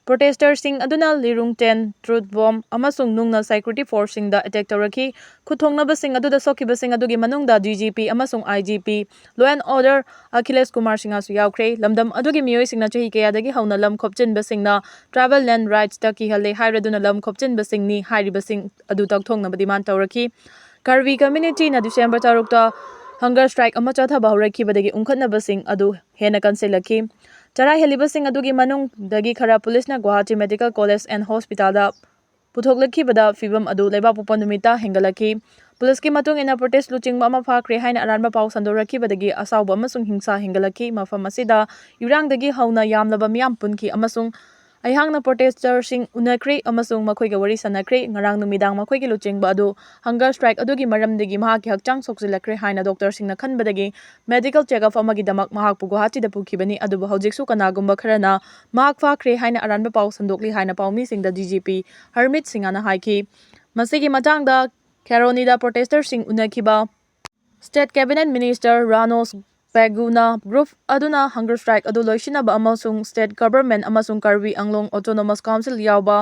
ꯄ꯭ꯔꯣꯇꯦꯁꯇꯔꯁꯤꯡ ꯑꯗꯨꯅ ꯂꯤꯔꯨꯡ ꯇꯦꯟ, ꯇ꯭ꯔꯨꯠ ꯕꯣꯝ ꯑꯃꯁꯨꯡ ꯅꯨꯡꯅ ꯁꯦꯀ꯭ꯌꯨꯔꯤꯇꯤ ꯐꯣꯔꯁꯁꯤꯡꯗ ꯑꯦꯇꯦꯛ ꯇꯧꯔꯛꯈꯤ꯫ ꯈꯨꯠꯊꯣꯛꯅꯕꯁꯤꯡ ꯑꯗꯨꯗ ꯁꯣꯛꯈꯤꯕꯁꯤꯡ ꯑꯗꯨꯒꯤ ꯃꯅꯨꯡꯗ ꯗꯤ ꯖꯤ ꯄꯤ ꯑꯃꯁꯨꯡ I G P, law and order Akhilesh Kumar ꯁꯤꯡꯍꯁꯨ ꯌꯥꯎꯈ꯭ꯔꯦ꯫ ꯂꯝꯗꯝ ꯑꯗꯨꯒꯤ ꯃꯤꯑꯣꯏꯁꯤꯡꯅ ꯆꯍꯤ ꯀꯌꯥꯗꯒꯤ ꯍꯧꯅ ꯂꯝ ꯈꯣꯞꯆꯤꯟꯕꯁꯤꯡꯅ ꯇ꯭ꯔꯥꯏꯕꯦꯜ ꯂꯦꯟ ꯔꯥꯏꯠꯁꯇ ꯀꯤꯍꯜꯂꯦ ꯍꯥꯏꯔꯗꯨꯅ ꯂꯝ ꯈꯣꯞꯆꯤꯟꯕꯁꯤꯡꯅꯤ ꯍꯥꯏꯔꯤꯕꯁꯤꯡ ꯑꯗꯨ ꯇꯧꯊꯣꯛꯅꯕ ꯗꯤꯃꯥꯟ ꯇꯧꯔꯛꯈꯤ꯫ ꯀꯥꯔꯕꯤ ꯀꯝꯃ꯭ꯌꯨꯅꯤꯇꯤꯅ ꯗꯤꯁꯦꯝꯕꯔ ꯇꯔꯨꯛꯇ ꯍꯪꯒꯔ ꯁ꯭ꯇ꯭ꯔꯥꯏꯛ ꯑꯃ ꯆꯠꯊꯕ ꯍꯧꯔꯛꯈꯤꯕꯗꯒꯤ ꯎꯪꯈꯠꯅꯕꯁꯤꯡ ꯑꯗꯨ ꯍꯦꯟꯅ ꯀꯟꯁꯤꯜꯂꯛꯈꯤ꯫ ꯆꯔꯥ ꯍꯦꯜꯂꯤꯕꯁꯤꯡ ꯑꯗꯨꯒꯤ ꯃꯅꯨꯡꯗꯒꯤ ꯈꯔ ꯄꯨꯂꯤꯁꯅ ꯒꯨꯋꯥꯍꯥꯇꯤ ꯃꯦꯗꯤꯀꯦꯜ ꯀꯣꯂꯦꯖ ꯑꯦꯟ ꯍꯣꯁꯄꯤꯇꯥꯜꯗ ꯄꯨꯊꯣꯛꯂꯛꯈꯤꯕꯗ ꯐꯤꯚꯝ ꯑꯗꯨ ꯂꯩꯕꯥꯛꯄꯣꯛꯄ ꯅꯨꯃꯤꯠꯇ ꯍꯦꯟꯒꯠꯂꯛꯈꯤ꯫ ꯄꯨꯂꯤꯁꯀꯤ ꯃꯇꯨꯡ ꯏꯟꯅ, ꯄ꯭ꯔꯣꯇꯦꯁ ꯂꯨꯆꯤꯡꯕ ꯑꯃ ꯐꯥꯈ꯭ꯔꯦ ꯍꯥꯏꯅ ꯑꯔꯥꯟꯕ ꯄꯥꯎ ꯁꯟꯗꯣꯔꯛꯈꯤꯕꯗꯒꯤ ꯑꯁꯥꯎꯕ ꯑꯃꯁꯨꯡ ꯍꯤꯡꯁꯥ ꯍꯦꯟꯒꯠꯂꯛꯈꯤ꯫ ꯃꯐꯝ ꯑꯁꯤꯗ ꯏꯔꯥꯡꯗꯒꯤ ꯍꯧꯅ ꯌꯥꯝꯂꯕ ꯃꯤꯌꯥꯝ ꯄꯨꯟꯈꯤ ꯑꯃꯁꯨꯡ ꯑꯩꯍꯥꯛꯅ ꯄ꯭ꯔꯣꯇꯦꯁꯇꯔꯁꯤꯡ ꯎꯅꯈ꯭ꯔꯦ ꯑꯃꯁꯨꯡ ꯃꯈꯣꯏꯒ ꯋꯥꯔꯤ ꯁꯥꯟꯅꯈ꯭ꯔꯦ꯫ ꯉꯔꯥꯡ ꯅꯨꯃꯤꯗꯥꯡ ꯃꯈꯣꯏꯒꯤ ꯂꯨꯆꯤꯡꯕ ꯑꯗꯨ ꯍꯪꯒꯔ ꯁ꯭ꯇ꯭ꯔꯥꯏꯛ ꯑꯗꯨꯒꯤ ꯃꯔꯝꯗꯒꯤ ꯃꯍꯥꯛꯀꯤ ꯍꯛꯆꯥꯡ ꯁꯣꯛꯆꯤꯜꯂꯛꯈ꯭ꯔꯦ ꯍꯥꯏꯅ ꯗꯣꯛꯇꯔꯁꯤꯡꯅ ꯈꯟꯕꯗꯒꯤ ꯃꯦꯗꯤꯀꯦꯜ ꯆꯦꯛꯑꯞ ꯑꯃꯒꯤꯗꯃꯛ ꯃꯍꯥꯛꯄꯨ ꯒꯨꯋꯥꯍꯥꯇꯤꯗ ꯄꯨꯈꯤꯕꯅꯤ꯫ ꯑꯗꯨꯕꯨ ꯍꯧꯖꯤꯛꯁꯨ ꯀꯅꯥꯒꯨꯝꯕ ꯈꯔꯅ ꯃꯍꯥꯛ ꯐꯥꯈ꯭ꯔꯦ ꯍꯥꯏꯅ ꯑꯔꯥꯟꯕ ꯄꯥꯎ ꯁꯟꯗꯣꯛꯂꯤ ꯍꯥꯏꯅ ꯄꯥꯎꯃꯤꯁꯤꯡꯗ ꯗꯤ ꯖꯤ ꯄꯤ ꯍꯔꯃꯤꯠ ꯁꯤꯡꯍꯅ ꯍꯥꯏꯈꯤ꯫ ꯃꯁꯤꯒꯤ ꯃꯇꯥꯡꯗ ꯈꯦꯔꯣꯅꯤꯗ ꯄ꯭ꯔꯣꯇꯦꯁꯇꯔꯁꯤꯡ ꯎꯅꯈꯤꯕ ꯁ꯭ꯇꯦꯠ ꯀꯦꯕꯤꯅꯦꯠ ꯃꯤꯅꯤꯁꯇꯔ ꯔꯥꯅꯣꯁ ꯄꯦꯒꯨꯅ ꯒ꯭ꯔꯨꯞ ꯑꯗꯨꯅ ꯍꯪꯒꯔ ꯁ꯭ꯇ꯭ꯔꯥꯏꯛ ꯑꯗꯨ ꯂꯣꯏꯁꯤꯟꯅꯕ ꯑꯃꯁꯨꯡ ꯁ꯭ꯇꯦꯠ ꯒꯚꯔꯟꯃꯦꯟꯠ ꯑꯃꯁꯨꯡ ꯀꯔꯕꯤ ꯑꯪꯂꯣꯡ ꯑꯣꯇꯣꯅꯣꯃꯁ ꯀꯥꯎꯟꯁꯤꯜ ꯌꯥꯎꯕ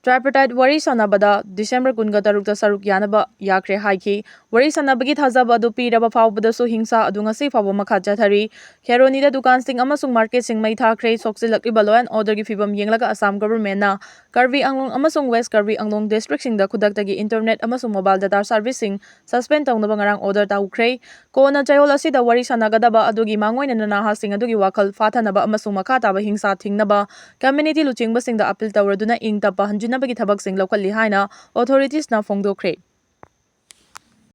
ꯇ꯭ꯔꯥꯏꯄꯥꯔꯇꯥꯏꯠ ꯋꯥꯔꯤ ꯁꯥꯟꯅꯕꯗ ꯗꯤꯁꯦꯝꯕꯔ ꯀꯨꯟꯒ ꯇꯔꯨꯛꯇ ꯁꯔꯨꯛ ꯌꯥꯅꯕ ꯌꯥꯈ꯭ꯔꯦ ꯍꯥꯏꯈꯤ꯫ ꯋꯥꯔꯤ ꯁꯥꯟꯅꯕꯒꯤ ꯊꯥꯖꯕ ꯑꯗꯨ ꯄꯤꯔꯕ ꯐꯥꯎꯕꯗꯁꯨ ꯍꯤꯡꯁꯥ ꯑꯗꯨ ꯉꯁꯤ ꯐꯥꯎꯕ ꯃꯈꯥ ꯆꯠꯊꯔꯤ꯫ ꯈꯦꯔꯣꯅꯤꯗ ꯗꯨꯀꯥꯟꯁꯤꯡ ꯑꯃꯁꯨꯡ ꯃꯥꯔꯀꯦꯠꯁꯤꯡ ꯃꯩ ꯊꯥꯈ꯭ꯔꯦ꯫ ꯁꯣꯛꯆꯤꯜꯂꯛꯂꯤꯕ law and orderꯒꯤ ꯐꯤꯕꯝ ꯌꯦꯡꯂꯒ ꯑꯁꯥꯝ ꯒꯚꯔꯟꯃꯦꯟꯠꯅ ꯀꯔꯕꯤ ꯑꯪꯂꯣꯡ ꯑꯃꯁꯨꯡ ꯋꯦꯁ ꯀꯔꯕꯤ ꯑꯪꯂꯣꯡ ꯗꯤꯁꯇ꯭ꯔꯤꯛꯁꯤꯡꯗ ꯈꯨꯗꯛꯇꯒꯤ ꯏꯟꯇꯔꯅꯦꯠ ꯑꯃꯁꯨꯡ ꯃꯣꯕꯥꯏꯜ ꯗꯇꯥ ꯁꯔꯚꯤꯁꯁꯤꯡ ꯁꯁꯄꯦꯟ ꯇꯧꯅꯕ ꯉꯔꯥꯡ ꯑꯣꯔꯗꯔ ꯇꯧꯈ꯭ꯔꯦ꯫ ꯀꯣꯟꯅ ꯆꯌꯣꯜ ꯑꯁꯤꯗ ꯋꯥꯔꯤ ꯁꯥꯟꯅꯒꯗꯕ ꯑꯗꯨꯒꯤ ꯃꯥꯡꯑꯣꯏꯅꯅ ꯅꯍꯥꯁꯤꯡ ꯑꯗꯨꯒꯤ ꯋꯥꯈꯜ ꯐꯥꯊꯅꯕ ꯑꯃꯁꯨꯡ ꯃꯈꯥ ꯇꯥꯕ ꯍꯤꯡꯁꯥ ꯊꯤꯡꯅꯕ ꯀꯝꯃ꯭ꯌꯨꯅꯤꯇꯤ ꯂꯨꯆꯤꯡꯕꯁꯤꯡꯗ ꯑꯄꯤꯜ ꯇꯧꯔꯗꯨꯅ ꯏꯪ ꯇꯞꯄ ꯍꯟꯖꯤꯟꯅꯕꯒꯤ ꯊꯕꯛꯁꯤꯡ ꯂꯧꯈꯠꯂꯤ ꯍꯥꯏꯅ ꯑꯣꯊꯣꯔꯤꯇꯤꯁꯅ ꯐꯣꯡꯗꯣꯛꯈ꯭ꯔꯦ꯫